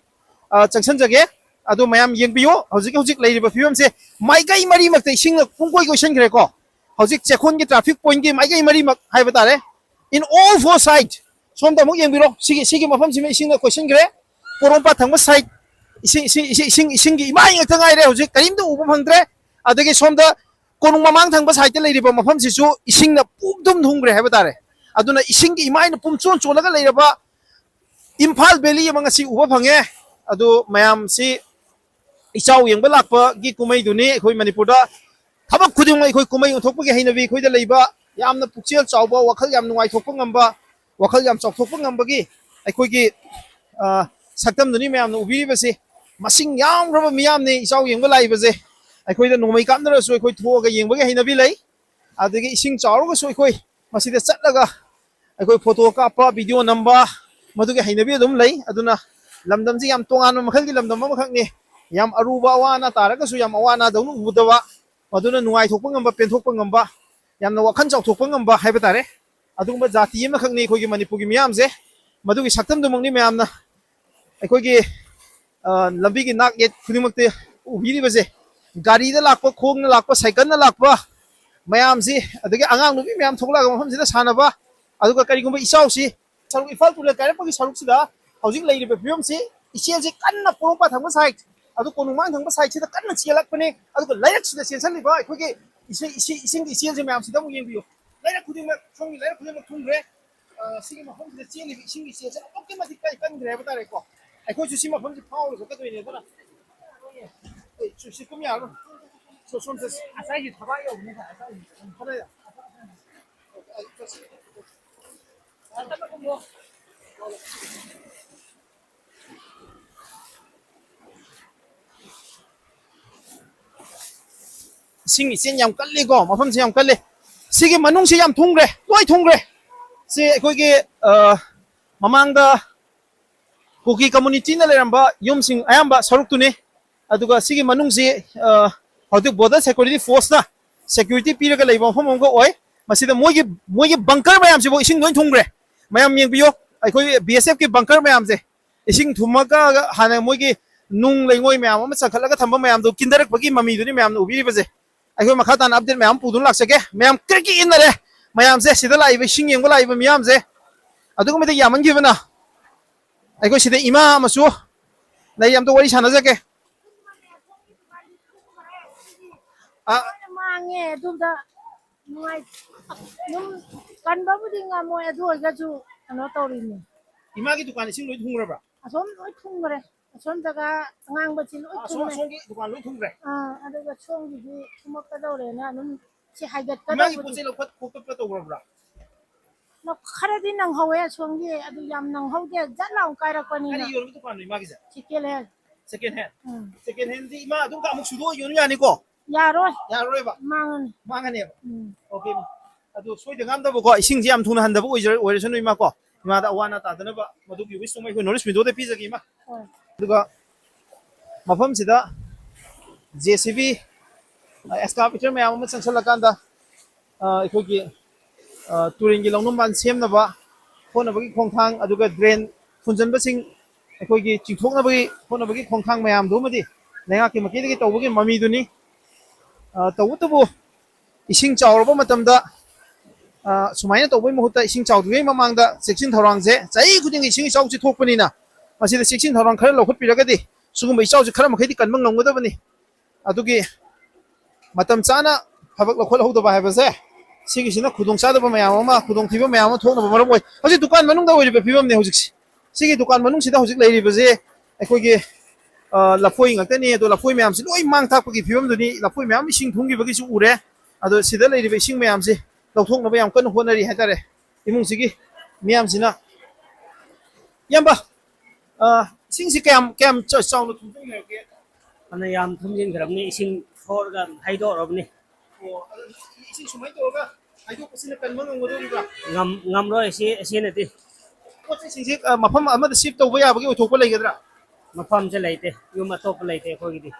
ꯑ, ꯆꯪꯁꯤꯟꯖꯒꯦ꯫ ꯑꯗꯣ ꯃꯌꯥꯝ ꯌꯦꯡꯕꯤꯌꯨ, ꯍꯧꯖꯤꯛ ꯍꯧꯖꯤꯛ ꯂꯩꯔꯤꯕ ꯐꯤꯕꯝꯁꯦ ꯃꯥꯏꯀꯩ ꯃꯔꯤꯃꯛꯇ ꯏꯁꯤꯡꯅ ꯄꯨꯡꯀꯣꯏ ꯀꯣꯏꯁꯤꯟꯈ꯭ꯔꯦꯀꯣ꯫ ꯍꯧꯖꯤꯛ ꯆꯦꯛꯀꯣꯟꯒꯤ ꯇ꯭ꯔꯥꯐꯤꯛ ꯄꯣꯏꯟꯠꯀꯤ ꯃꯥꯏꯀꯩ ꯃꯔꯤꯃꯛ ꯍꯥꯏꯕ ꯇꯥꯔꯦ, in all four side, ꯁꯣꯝꯗ ꯑꯃꯨꯛ ꯌꯦꯡꯕꯤꯔꯣ꯫ ꯁꯤꯒꯤ, ꯁꯤꯒꯤ ꯃꯐꯝꯁꯤꯃ ꯏꯁꯤꯡꯅ ꯀꯣꯏꯁꯤꯟꯈ꯭ꯔꯦ꯫ ꯄꯣꯔꯣꯝꯄꯥꯠ ꯊꯪꯕ ꯁꯥꯏꯠ ꯏꯁꯤꯡ, ꯏꯁꯤꯡ, ꯏꯁꯤꯡ, ꯏꯁꯤꯡ, ꯏꯁꯤꯡꯒꯤ ꯏꯃꯥꯏ ꯉꯥꯛꯇ ꯉꯥꯏꯔꯦ꯫ ꯍꯧꯖꯤꯛ ꯀꯔꯤꯝꯇ ꯎꯕ ꯐꯪꯗ꯭ꯔꯦ꯫ ꯑꯗꯒꯤ ꯁꯣꯝꯗ ꯀꯣꯅꯨꯡ ꯃꯃꯥꯡ ꯊꯪꯕ ꯁꯥꯏꯠꯇ ꯂꯩꯔꯤꯕ ꯃꯐꯝꯁꯤꯁꯨ ꯏꯁꯤꯡꯅ ꯄꯨꯝꯗꯨꯝ ꯊꯨꯝꯈ꯭ꯔꯦ ꯍꯥꯏꯕ ꯇꯥꯔꯦ꯫ ꯑꯗꯨꯅ ꯏꯁꯤꯡꯒꯤ ꯏꯃꯥꯏꯅ ꯄꯨꯝꯆꯣꯟ ꯆꯣꯜꯂꯒ ꯂꯩꯔꯕ ꯏꯝꯐꯥꯜ ꯚꯦꯂꯤ ꯑꯃ ꯉꯁꯤ ꯎꯕ ꯐꯪꯉꯦ꯫ ꯑꯗꯨ ꯃꯌꯥꯝꯁꯤ ꯏꯆꯥꯎ ꯌꯦꯡꯕ ꯂꯥꯛꯄꯒꯤ ꯀꯨꯝꯍꯩꯗꯨꯅꯤ꯫ ꯑꯩꯈꯣꯏ ꯃꯅꯤꯄꯨꯔꯗ ꯊꯕꯛ ꯈꯨꯗꯤꯡꯃꯛ ꯑꯩꯈꯣꯏ ꯀꯨꯝꯍꯩ ꯑꯣꯟꯊꯣꯛꯄꯒꯤ ꯍꯩꯅꯕꯤ ꯑꯩꯈꯣꯏꯗ ꯂꯩꯕ, ꯌꯥꯝꯅ ꯄꯨꯛꯆꯦꯜ ꯆꯥꯎꯕ, ꯋꯥꯈꯜ ꯌꯥꯝ ꯅꯨꯡꯉꯥꯏꯊꯣꯛꯄ ꯉꯝꯕ, ꯋꯥꯈꯜ ꯌꯥꯝ ꯆꯥꯎꯊꯣꯛꯄ ꯉꯝꯕꯒꯤ ꯑꯩꯈꯣꯏꯒꯤ, ꯑ, ꯁꯛꯇꯝꯗꯨꯅꯤ ꯃꯌꯥꯝꯅ ꯎꯕꯤꯔꯤꯕꯁꯤ꯫ ꯃꯁꯤꯡ ꯌꯥꯝꯈ꯭ꯔꯕ ꯃꯤꯌꯥꯝꯅꯤ ꯏꯆꯥꯎ ꯌꯦꯡꯕ ꯂꯥꯛꯏꯕꯁꯦ꯫ ꯑꯩꯈꯣꯏꯗ ꯅꯣꯡꯃꯩ ꯀꯥꯞꯅꯔꯁꯨ ꯑꯩꯈꯣꯏ ꯊꯣꯛꯑꯒ ꯌꯦꯡꯕꯒꯤ ꯍꯩꯅꯕꯤ ꯂꯩ꯫ ꯑꯗꯒꯤ ꯏꯁꯤꯡ ꯆꯥꯎꯔꯒꯁꯨ ꯑꯩꯈꯣꯏ ꯃꯁꯤꯗ ꯆꯠꯂꯒ ꯑꯩꯈꯣꯏ ꯐꯣꯇꯣ ꯀꯥꯞꯄ, ꯚꯤꯗꯤꯑꯣ ꯅꯝꯕ, ꯃꯗꯨꯒꯤ ꯍꯩꯅꯕꯤ ꯑꯗꯨꯝ ꯂꯩ꯫ ꯑꯗꯨꯅ ꯂꯝꯗꯝꯁꯤ ꯌꯥꯝ ꯇꯣꯉꯥꯟꯕ ꯃꯈꯜꯒꯤ ꯂꯝꯗꯝ ꯑꯃꯈꯛꯅꯤ꯫ ꯌꯥꯝ ꯑꯔꯨꯕ ꯑꯋꯥ ꯑꯅꯥ ꯇꯥꯔꯒꯁꯨ ꯌꯥꯝ ꯑꯋꯥ ꯑꯅꯥꯗꯧꯅ ꯎꯗꯕ, ꯃꯗꯨꯅ ꯅꯨꯡꯉꯥꯏꯊꯣꯛꯄ ꯉꯝꯕ, ꯄꯦꯟꯊꯣꯛꯄ ꯉꯝꯕ, ꯌꯥꯝꯅ ꯋꯥꯈꯜ ꯆꯥꯎꯊꯣꯛꯄ ꯉꯝꯕ ꯍꯥꯏꯕ ꯇꯥꯔꯦ꯫ ꯑꯗꯨꯒꯨꯝꯕ ꯖꯥꯇꯤ ꯑꯃꯈꯛꯅꯤ ꯑꯩꯈꯣꯏꯒꯤ ꯃꯅꯤꯄꯨꯔꯒꯤ ꯃꯤꯌꯥꯝꯁꯦ꯫ ꯃꯗꯨꯒꯤ ꯁꯛꯇꯝꯗꯨꯃꯛꯅꯤ ꯃꯌꯥꯝꯅ ꯑꯩꯈꯣꯏꯒꯤ, ꯑ, ꯂꯝꯕꯤꯒꯤ ꯅꯥꯛ ꯌꯦꯠ ꯈꯨꯗꯤꯡꯃꯛꯇ ꯎꯕꯤꯔꯤꯕꯁꯦ꯫ ꯒꯥꯔꯤꯗ ꯂꯥꯛꯄ, ꯈꯣꯡꯅ ꯂꯥꯛꯄ, ꯁꯥꯏꯀꯜꯅ ꯂꯥꯛꯄ ꯃꯌꯥꯝꯁꯤ, ꯑꯗꯒꯤ ꯑꯉꯥꯡ ꯅꯨꯄꯤ ꯃꯌꯥꯝ ꯊꯣꯛꯂꯛꯑꯒ ꯃꯐꯝꯁꯤꯗ ꯁꯥꯟꯅꯕ, ꯑꯗꯨꯒ ꯀꯔꯤꯒꯨꯝꯕ ꯏꯆꯥꯎꯁꯤ ꯁꯔꯨꯛ, ꯏꯝꯐꯥꯜ ꯇꯨꯔꯦꯜ ꯀꯥꯏꯔꯛꯄꯒꯤ ꯁꯔꯨꯛꯁꯤꯗ ꯍꯧꯖꯤꯛ ꯂꯩꯔꯤꯕ ꯐꯤꯕꯝꯁꯤ, ꯏꯆꯦꯜꯁꯤ ꯀꯟꯅ ꯄꯣꯔꯣꯝꯄꯥꯠ ꯊꯪꯕ ꯁꯥꯏꯠ, ꯑꯗꯨ ꯀꯣꯅꯨꯡꯃꯥꯡ ꯊꯪꯕ ꯁꯥꯏꯠꯁꯤꯗ ꯀꯟꯅ ꯆꯦꯜꯂꯛꯄꯅꯤ꯫ ꯑꯗꯨꯒ ꯂꯩꯔꯛꯁꯤꯗ ꯆꯦꯟꯁꯤꯜꯂꯤꯕ ꯑꯩꯈꯣꯏꯒꯤ ꯏꯁꯤꯡ, ꯏꯁꯤꯡ, ꯏꯁꯤꯡꯒꯤ ꯏꯆꯦꯜꯁꯤ ꯃꯌꯥꯝꯁꯤꯗ ꯑꯃꯨꯛ ꯌꯦꯡꯕꯤꯌꯨ꯫ ꯂꯩꯔꯛ ꯈꯨꯗꯤꯡꯃꯛ, ꯁꯣꯝꯒꯤ ꯂꯩꯔꯛ ꯈꯨꯗꯤꯡꯃꯛ ꯊꯨꯝꯈ꯭ꯔꯦ꯫ ꯑ, ꯁꯤꯒꯤ ꯃꯐꯝꯁꯤꯗ ꯆꯦꯜꯂꯤꯕ ꯏꯁꯤꯡꯒꯤ ꯏꯆꯦꯜꯁꯦ ꯑꯗꯨꯛꯀꯤ ꯃꯇꯤꯛ ꯀꯟ-, ꯀꯟꯈ꯭ꯔꯦ ꯍꯥꯏꯕ ꯇꯥꯔꯦꯀꯣ꯫ ꯑꯩꯈꯣꯏꯁꯨ ꯁꯤ ꯃꯐꯝꯁꯤ ꯐꯥꯎꯔꯒ ꯆꯠꯀꯗꯣꯏꯅꯦ꯫ ꯑꯗꯨꯅ, ꯑꯦ, ꯁꯤ, ꯁꯤ ꯀꯨꯝ ꯌꯥꯔꯣꯏ꯫ ꯁꯣ-, ꯁꯣꯝꯗ ꯉꯁꯥꯏꯒꯤ ꯊꯕꯥꯛ ꯌꯧꯕꯅꯦ, ꯉꯁꯥꯏꯒꯤ ꯈꯔ ꯏꯁꯤꯡ ꯏꯆꯦꯟ ꯌꯥꯝ ꯀꯜꯂꯤꯀꯣ, ꯃꯐꯝꯁꯤ ꯌꯥꯝ ꯀꯜꯂꯤ꯫ ꯁꯤꯒꯤ ꯃꯅꯨꯡꯁꯤ ꯌꯥꯝ ꯊꯨꯝꯈ꯭ꯔꯦ, ꯂꯣꯏ ꯊꯨꯝꯈ꯭ꯔꯦ꯫ ꯁꯤ ꯑꯩꯈꯣꯏꯒꯤ, ꯑ, ꯃꯃꯥꯡꯗ ꯀꯨꯀꯤ ꯀꯝꯃꯨꯅꯤꯇꯤꯅ ꯂꯩꯔꯝꯕ ꯌꯨꯝꯁꯤꯡ ꯑꯌꯥꯝꯕ ꯁꯔꯨꯛꯇꯨꯅꯤ꯫ ꯑꯗꯨꯒ ꯁꯤꯒꯤ ꯃꯅꯨꯡꯁꯤ, ꯑ, ꯍꯧꯖꯤꯛ ꯕꯣꯔꯗꯔ ꯁꯦꯀ꯭ꯌꯨꯔꯤꯇꯤ ꯐꯣꯔꯁꯅ ꯁꯦꯀ꯭ꯌꯨꯔꯤꯇꯤ ꯄꯤꯔꯒ ꯂꯩꯕ ꯃꯐꯝ ꯑꯃꯒ ꯑꯣꯏ꯫ ꯃꯁꯤꯗ ꯃꯣꯏꯒꯤ, ꯃꯣꯏꯒꯤ ꯕꯪꯀꯔ ꯃꯌꯥꯝꯁꯤꯕꯨ ꯏꯁꯤꯡ ꯂꯣꯏ ꯊꯨꯝꯈ꯭ꯔꯦ꯫ ꯃꯌꯥꯝ ꯌꯦꯡꯕꯤꯌꯨ, ꯑꯩꯈꯣꯏ ꯕꯤ ꯑꯦꯁ ꯑꯦꯐꯀꯤ ꯕꯪꯀꯔ ꯃꯌꯥꯝꯁꯦ ꯏꯁꯤꯡ ꯊꯨꯝꯃꯒ ꯍꯥꯟꯅ ꯃꯣꯏꯒꯤ ꯅꯨꯡ ꯂꯩꯉꯣꯏ ꯃꯌꯥꯝ ꯑꯃ ꯆꯪꯈꯠꯂꯒ ꯊꯝꯕ ꯃꯌꯥꯝꯗꯣ ꯀꯤꯟꯊꯔꯛꯄꯒꯤ ꯃꯃꯤꯗꯨꯅꯤ ꯃꯌꯥꯝꯅ ꯎꯕꯤꯔꯤꯕꯁꯦ꯫ ꯑꯩꯈꯣꯏ ꯃꯈꯥ ꯇꯥꯅ ꯑꯞꯗꯦꯠ ꯃꯌꯥꯝ ꯄꯨꯗꯨꯅ ꯂꯥꯛꯆꯒꯦ꯫ ꯃꯌꯥꯝ ꯀ꯭ꯔꯤꯛ ꯀ꯭ꯔꯤꯛ ꯏꯟꯅꯔꯦ꯫ ꯃꯌꯥꯝꯁꯦ, ꯁꯤꯗ ꯂꯥꯛꯏꯕ ꯏꯁꯤꯡ ꯌꯦꯡꯕ ꯂꯥꯛꯏꯕ ꯃꯤꯌꯥꯝꯁꯦ ꯑꯗꯨꯛꯀꯤ ꯃꯇꯤꯛ ꯌꯥꯝꯃꯟꯈꯤꯕꯅ, ꯑꯩꯈꯣꯏ ꯁꯤꯗ ꯏꯃꯥ ꯑꯃꯁꯨ ꯂꯩ, ꯑꯝꯇ ꯋꯥꯔꯤ ꯁꯥꯟꯅꯖꯒꯦ꯫ ꯑ, ꯈꯪꯉꯦ, ꯑꯗꯨꯝꯗ ꯅꯨꯡꯉꯥꯏ-, ꯑꯗꯨꯝ ꯀꯟꯕꯕꯨꯗꯤ ꯉꯝꯃꯣꯏ, ꯑꯗꯨ ꯑꯣꯏꯔꯒꯁꯨ ꯀꯩꯅꯣ ꯇꯧꯔꯤꯅꯤ꯫ ꯏꯃꯥꯒꯤ ꯗꯨꯀꯥꯟ ꯏꯁꯤꯡ ꯂꯣꯏ ꯊꯨꯡꯈ꯭ꯔꯕ? ꯑꯁꯣꯝ ꯂꯣꯏ ꯊꯨꯡꯈ꯭ꯔꯦ, ꯑꯁꯣꯝ ꯖꯒꯥ ꯑꯉꯥꯡꯕꯁꯤ ꯂꯣꯏ ꯑꯁꯣꯝ ꯊꯨꯡꯉꯦ꯫ ꯑꯁꯣꯝꯒꯤ ꯗꯨꯀꯥꯟ ꯂꯣꯏ ꯊꯨꯡꯈ꯭ꯔꯦ? ꯑꯥ, ꯑꯗꯨꯒ ꯁꯣꯝꯒꯤꯗꯤ ꯊꯨꯝꯃꯛꯀꯗꯧꯔꯦꯅ ꯑꯗꯨꯝ ꯁꯤ ꯏꯃꯥꯒꯤ ꯍꯥꯏꯒꯠꯀꯗꯧꯕꯗꯤ ꯄꯣꯠ ꯆꯩ ꯂꯧꯈꯠ ꯈꯣꯀꯠꯄ ꯇꯧꯈ꯭ꯔꯕ꯭ꯔꯥ? ꯂꯧ-, ꯈꯔꯗꯤ ꯅꯪꯍꯧꯋꯦ ꯑꯁꯣꯝꯒꯤ, ꯑꯗꯨ ꯌꯥꯝ ꯅꯪꯍꯧꯗꯦ, ꯖꯠ ꯂꯥꯎ ꯀꯥꯏꯔꯛꯄꯅꯤꯅ꯫ ꯀꯔꯤ ꯌꯣꯟꯕ ꯗꯨꯀꯥꯟꯅꯣ ꯏꯃꯥꯒꯤꯁꯦ? Second hand. Second hand? ꯎꯝ꯫ ꯁꯦꯀꯦꯟ ꯍꯦꯟꯗꯤ ꯏꯃꯥ ꯑꯗꯨꯝ ꯑꯃꯨꯛ ꯁꯨꯗꯣꯛꯑ ꯌꯣꯟ ꯌꯥꯅꯤꯀꯣ? ꯌꯥꯔꯣꯏ꯫ ꯌꯥꯔꯔꯣꯏꯕ? ꯃꯥꯡꯉꯅꯤ꯫ ꯃꯥꯡꯉꯅꯦꯕ? ꯎꯝ꯫ ꯑꯣꯀꯦ, ꯏꯃꯥ꯫ ꯑꯗꯣ ꯁꯣꯏꯗ ꯉꯥꯝꯗꯕꯀꯣ, ꯏꯁꯤꯡꯁꯦ ꯌꯥꯝ ꯊꯨꯅ ꯍꯟꯗꯕ ꯑꯣꯏꯖꯔ-, ꯑꯣꯏꯔꯁꯅꯨ ꯏꯃꯥ ꯀꯣ꯫ ꯏꯃꯥꯗ ꯑꯋꯥ ꯑꯅꯥ ꯇꯥꯗꯅꯕ ꯃꯗꯨꯒꯤ wish ꯇꯨꯃ ꯑꯩꯈꯣꯏ North East Media ꯗ ꯄꯤꯖꯒꯦ ꯏꯃꯥ꯫ ꯍꯣꯏ꯫ ꯑꯗꯨꯒ ꯃꯐꯝꯁꯤꯗ J C B, ꯑ, excavator ꯃꯌꯥꯝ ꯑꯃ ꯆꯪꯁꯜꯂꯀꯥꯟꯗ, ꯑ, ꯑꯩꯈꯣꯏꯒꯤ, ꯑ, ꯇꯨꯔꯦꯟꯒꯤ ꯂꯧꯅꯝꯕꯥꯟ ꯁꯦꯝꯅꯕ ꯍꯣꯠꯅꯕꯒꯤ ꯈꯣꯡꯊꯥꯡ, ꯑꯗꯨꯒ drain ꯐꯨꯟꯖꯟꯕꯁꯤꯡ ꯑꯩꯈꯣꯏꯒꯤ ꯆꯤꯡꯊꯣꯛꯅꯕꯒꯤ ꯍꯣꯠꯅꯕꯒꯤ ꯈꯣꯡꯊꯥꯡ ꯃꯌꯥꯝꯗꯨꯃꯗꯤ ꯂꯩꯉꯥꯛꯀꯤ ꯃꯥꯏꯀꯩꯗꯒꯤ ꯇꯧꯕꯒꯤ ꯃꯃꯤꯗꯨꯅꯤ꯫ ꯑ, ꯇꯧꯕꯇꯕꯨ ꯏꯁꯤꯡ ꯆꯥꯎꯔꯕ ꯃꯇꯝꯗ, ꯑ, ꯁꯨꯃꯥꯏꯅ ꯇꯧꯕꯒꯤ ꯃꯍꯨꯠꯇ ꯏꯁꯤꯡ ꯆꯥꯎꯗ꯭ꯔꯤꯉꯩ ꯃꯃꯥꯡꯗ ꯆꯦꯛꯁꯤꯟ ꯊꯧꯔꯥꯡꯁꯦ ꯆꯍꯤ ꯈꯨꯗꯤꯡꯒꯤ ꯏꯁꯤꯡ ꯏꯆꯥꯎꯁꯦ ꯊꯣꯛꯄꯅꯤꯅ ꯃꯁꯤꯗ ꯆꯦꯛꯁꯤꯟ ꯊꯧꯔꯥꯡ ꯈꯔ ꯂꯧꯈꯠꯄꯤꯔꯒꯗꯤ ꯁꯤꯒꯨꯝꯕ ꯏꯆꯥꯎꯁꯦ ꯈꯔ ꯃꯈꯩꯗꯤ ꯀꯟꯕ ꯉꯝꯒꯗꯕꯅꯤ꯫ ꯑꯗꯨꯒꯤ ꯃꯇꯝ ꯆꯥꯅ ꯊꯕꯛ ꯂꯧꯈꯠꯍꯧꯗꯕ ꯍꯥꯏꯕꯁꯦ ꯁꯤꯒꯤꯁꯤꯅ ꯈꯨꯗꯣꯡꯆꯥꯗꯕ ꯃꯌꯥꯝ ꯑꯃ, ꯈꯨꯗꯣꯡꯊꯤꯕ ꯃꯌꯥꯝ ꯑꯃ ꯊꯣꯛꯅꯕ ꯃꯔꯝ ꯑꯣꯏ꯫ ꯍꯧꯖꯤꯛ ꯗꯨꯀꯥꯟ ꯃꯅꯨꯡꯗ ꯑꯣꯏꯔꯤꯕ ꯐꯤꯕꯝꯅꯤ ꯍꯧꯖꯤꯛꯁꯦ꯫ ꯁꯤꯒꯤ ꯗꯨꯀꯥꯟ ꯃꯅꯨꯡꯁꯤꯗ ꯍꯧꯖꯤꯛ ꯂꯩꯔꯤꯕꯁꯦ ꯑꯩꯈꯣꯏꯒꯤ, ꯑ, ꯂꯐꯣꯏ ꯉꯥꯛꯇꯅꯤ꯫ ꯑꯗꯣ ꯂꯐꯣꯏ ꯃꯌꯥꯝꯁꯤ ꯂꯣꯏ ꯃꯥꯡ ꯊꯥꯛꯄꯒꯤ ꯐꯤꯕꯝꯗꯨꯅꯤ꯫ ꯂꯐꯣꯏ ꯃꯌꯥꯝ ꯏꯁꯤꯡ ꯊꯨꯝꯈꯤꯕꯒꯤꯁꯨ ꯎꯔꯦ꯫ ꯑꯗꯣ ꯁꯤꯗ ꯂꯩꯔꯤꯕ ꯏꯁꯤꯡ ꯃꯌꯥꯝꯁꯤ ꯂꯧꯊꯣꯛꯅꯕ ꯌꯥꯝ ꯀꯟꯅ ꯍꯣꯠꯅꯔꯤ ꯍꯥꯏꯇꯥꯔꯦ ꯏꯃꯨꯡꯁꯤꯒꯤ ꯃꯤꯌꯥꯝꯁꯤꯅ꯫ ꯏꯌꯥꯝꯕ, ꯑ, ꯏꯁꯤꯡꯁꯤ ꯀꯌꯥꯝ, ꯀꯌꯥꯝ ꯆ-, ꯆꯥꯎꯅ ꯊꯨꯝꯖꯤꯟꯈ꯭ꯔꯒꯦ? ꯐꯅ ꯌꯥꯝ ꯊꯨꯝꯖꯤꯟꯈ꯭ꯔꯕꯅꯤ, ꯏꯁꯤꯡ ꯁꯣꯔꯒ ꯍꯩꯗꯣꯛꯑꯔꯕꯅꯤ꯫ ꯑꯣ, ꯑꯗꯨ ꯏꯁꯤꯡ ꯁꯨꯃꯥꯏꯅ ꯇꯧꯔꯒ ꯍꯩꯗꯣꯛꯄꯁꯤꯅ ꯀꯟꯕ ꯉꯝꯒꯗꯧꯔꯤꯕ꯭ꯔꯥ? ꯉꯝ-, ꯉꯝꯔꯣꯏ, ꯁꯤ, ꯑꯁꯤꯅꯗꯤ꯫ ꯄꯣꯠ ꯆꯩꯁꯤꯡꯁꯤ, ꯑ, ꯃꯐꯝ ꯑꯃꯗ shift ꯇꯧꯕ ꯌꯥꯕꯒꯤ ꯑꯣꯏꯊꯣꯛꯄ ꯂꯩꯒꯗ꯭ꯔꯥ? ꯃꯐꯝꯁꯦ ꯂꯩꯇꯦ, ꯌꯨꯝ ꯑꯇꯣꯞꯄ ꯂꯩꯇꯦ ꯑꯩꯈꯣꯏꯒꯤꯗꯤ꯫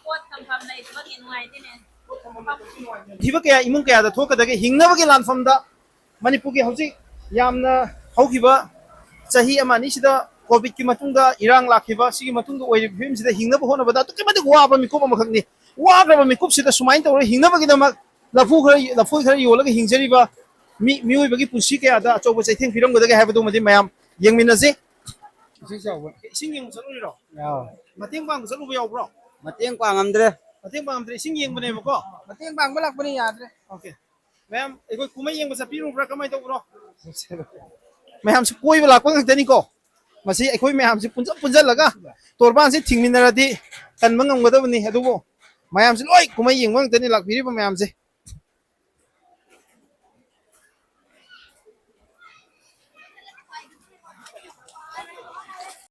ꯄꯣꯠ ꯊꯝꯐꯝ ꯂꯩꯇꯕꯒꯤ ꯅꯨꯡꯉꯥꯏꯇꯦꯅꯦ꯫ ꯄꯣꯠ ꯊꯝꯐꯝ ꯂꯩꯇꯕꯒꯤ ꯅꯨꯡꯉꯥꯏꯇꯦ꯫ ꯊꯤꯕ ꯀꯌꯥ ꯏꯃꯨꯡ ꯀꯌꯥꯗ ꯊꯣꯛꯀꯗꯒꯦ ꯍꯤꯡꯅꯕꯒꯤ ꯂꯥꯟꯐꯝꯗ? ꯃꯅꯤꯄꯨꯔꯒꯤ ꯍꯧꯖꯤꯛ ꯌꯥꯝꯅ ꯍꯧꯈꯤꯕ ꯆꯍꯤ ꯑꯃ ꯑꯅꯤꯁꯤꯗ COVID ꯀꯤ ꯃꯇꯨꯡꯗ ꯏꯔꯥꯡ ꯂꯥꯛꯈꯤꯕ, ꯁꯤꯒꯤ ꯃꯇꯨꯡꯗ ꯑꯣꯏꯔꯤꯕ ꯐꯤꯕꯝꯁꯤꯗ ꯍꯤꯡꯅꯕ ꯍꯣꯠꯅꯕꯗ ꯑꯗꯨꯛꯀꯤ ꯃꯇꯤꯛ ꯋꯥꯕ ꯃꯤꯀꯨꯞ ꯑꯃꯈꯛꯅꯤ꯫ ꯋꯥꯈ꯭ꯔꯕ ꯃꯤꯀꯨꯞꯁꯤꯗ ꯁꯨꯃꯥꯏꯅ ꯇꯧꯔꯒ ꯍꯤꯡꯅꯕꯒꯤꯗꯃꯛ ꯂꯐꯨ ꯈꯔ, ꯂꯐꯣꯏ ꯈꯔ ꯌꯣꯜꯂꯒ ꯍꯤꯡꯖꯔꯤꯕ ꯃꯤ, ꯃꯤꯑꯣꯏꯕꯒꯤ ꯄꯨꯟꯁꯤ ꯀꯌꯥꯗ ꯑꯆꯧꯕ ꯆꯩꯊꯦꯡ ꯄꯤꯔꯝꯒꯗꯒꯦ ꯍꯥꯏꯕꯗꯨꯃꯗꯤ ꯃꯌꯥꯝ ꯌꯦꯡꯃꯤꯟꯅꯁꯤ꯫ ꯏꯁꯤꯡ ꯆꯥꯎꯕ꯫ ꯏꯁꯤꯡ ꯌꯦꯡꯕ ꯆꯠꯂꯨꯔꯤꯔꯣ? ꯌꯥꯎ꯫ ꯃꯇꯦꯡ ꯄꯥꯡꯕ ꯆꯠꯂꯨꯕ ꯌꯥꯎꯕ꯭ꯔꯣ? ꯃꯇꯦꯡ ꯄꯥꯡꯉꯝꯗ꯭ꯔꯦ꯫ ꯃꯇꯦꯡ ꯄꯥꯡꯗ꯭ꯔꯦ, ꯏꯁꯤꯡ ꯌꯦꯡꯕꯅꯦꯕꯀꯣ꯫ ꯃꯇꯦꯡ ꯄꯥꯡꯕ ꯂꯥꯛꯄꯅꯤ, ꯌꯥꯗ꯭ꯔꯦ꯫ Okay꯫ ꯃꯌꯥꯝ, ꯑꯩꯈꯣꯏ ꯀꯨꯝꯍꯩ ꯌꯦꯡꯕ ꯆꯠꯄꯤꯔꯨꯕ꯭ꯔꯥ, ꯀꯃꯥꯏꯅ ꯇꯧꯕ꯭ꯔꯣ? ꯃꯌꯥꯝꯁꯨ ꯀꯣꯏꯕ ꯂꯥꯛꯄ ꯉꯥꯛꯇꯅꯤꯀꯣ꯫ ꯃꯁꯤ ꯑꯩꯈꯣꯏ ꯃꯌꯥꯝꯁꯤ ꯄꯨꯟꯁꯤꯟ ꯄꯨꯟꯁꯤꯜꯂꯒ ꯇꯣꯔꯕꯥꯟꯁꯤ ꯊꯤꯡꯃꯤꯟꯅꯔꯗꯤ ꯀꯟꯕ ꯉꯝꯒꯗꯕꯅꯤ꯫ ꯑꯗꯨꯕꯨ ꯃꯌꯥꯝꯁꯤ ꯂꯣꯏ ꯀꯨꯝꯍꯩ ꯌꯦꯡꯕ ꯉꯥꯛꯇꯅꯤ ꯂꯥꯛꯄꯤꯔꯤꯕ ꯃꯌꯥꯝꯁꯦ꯫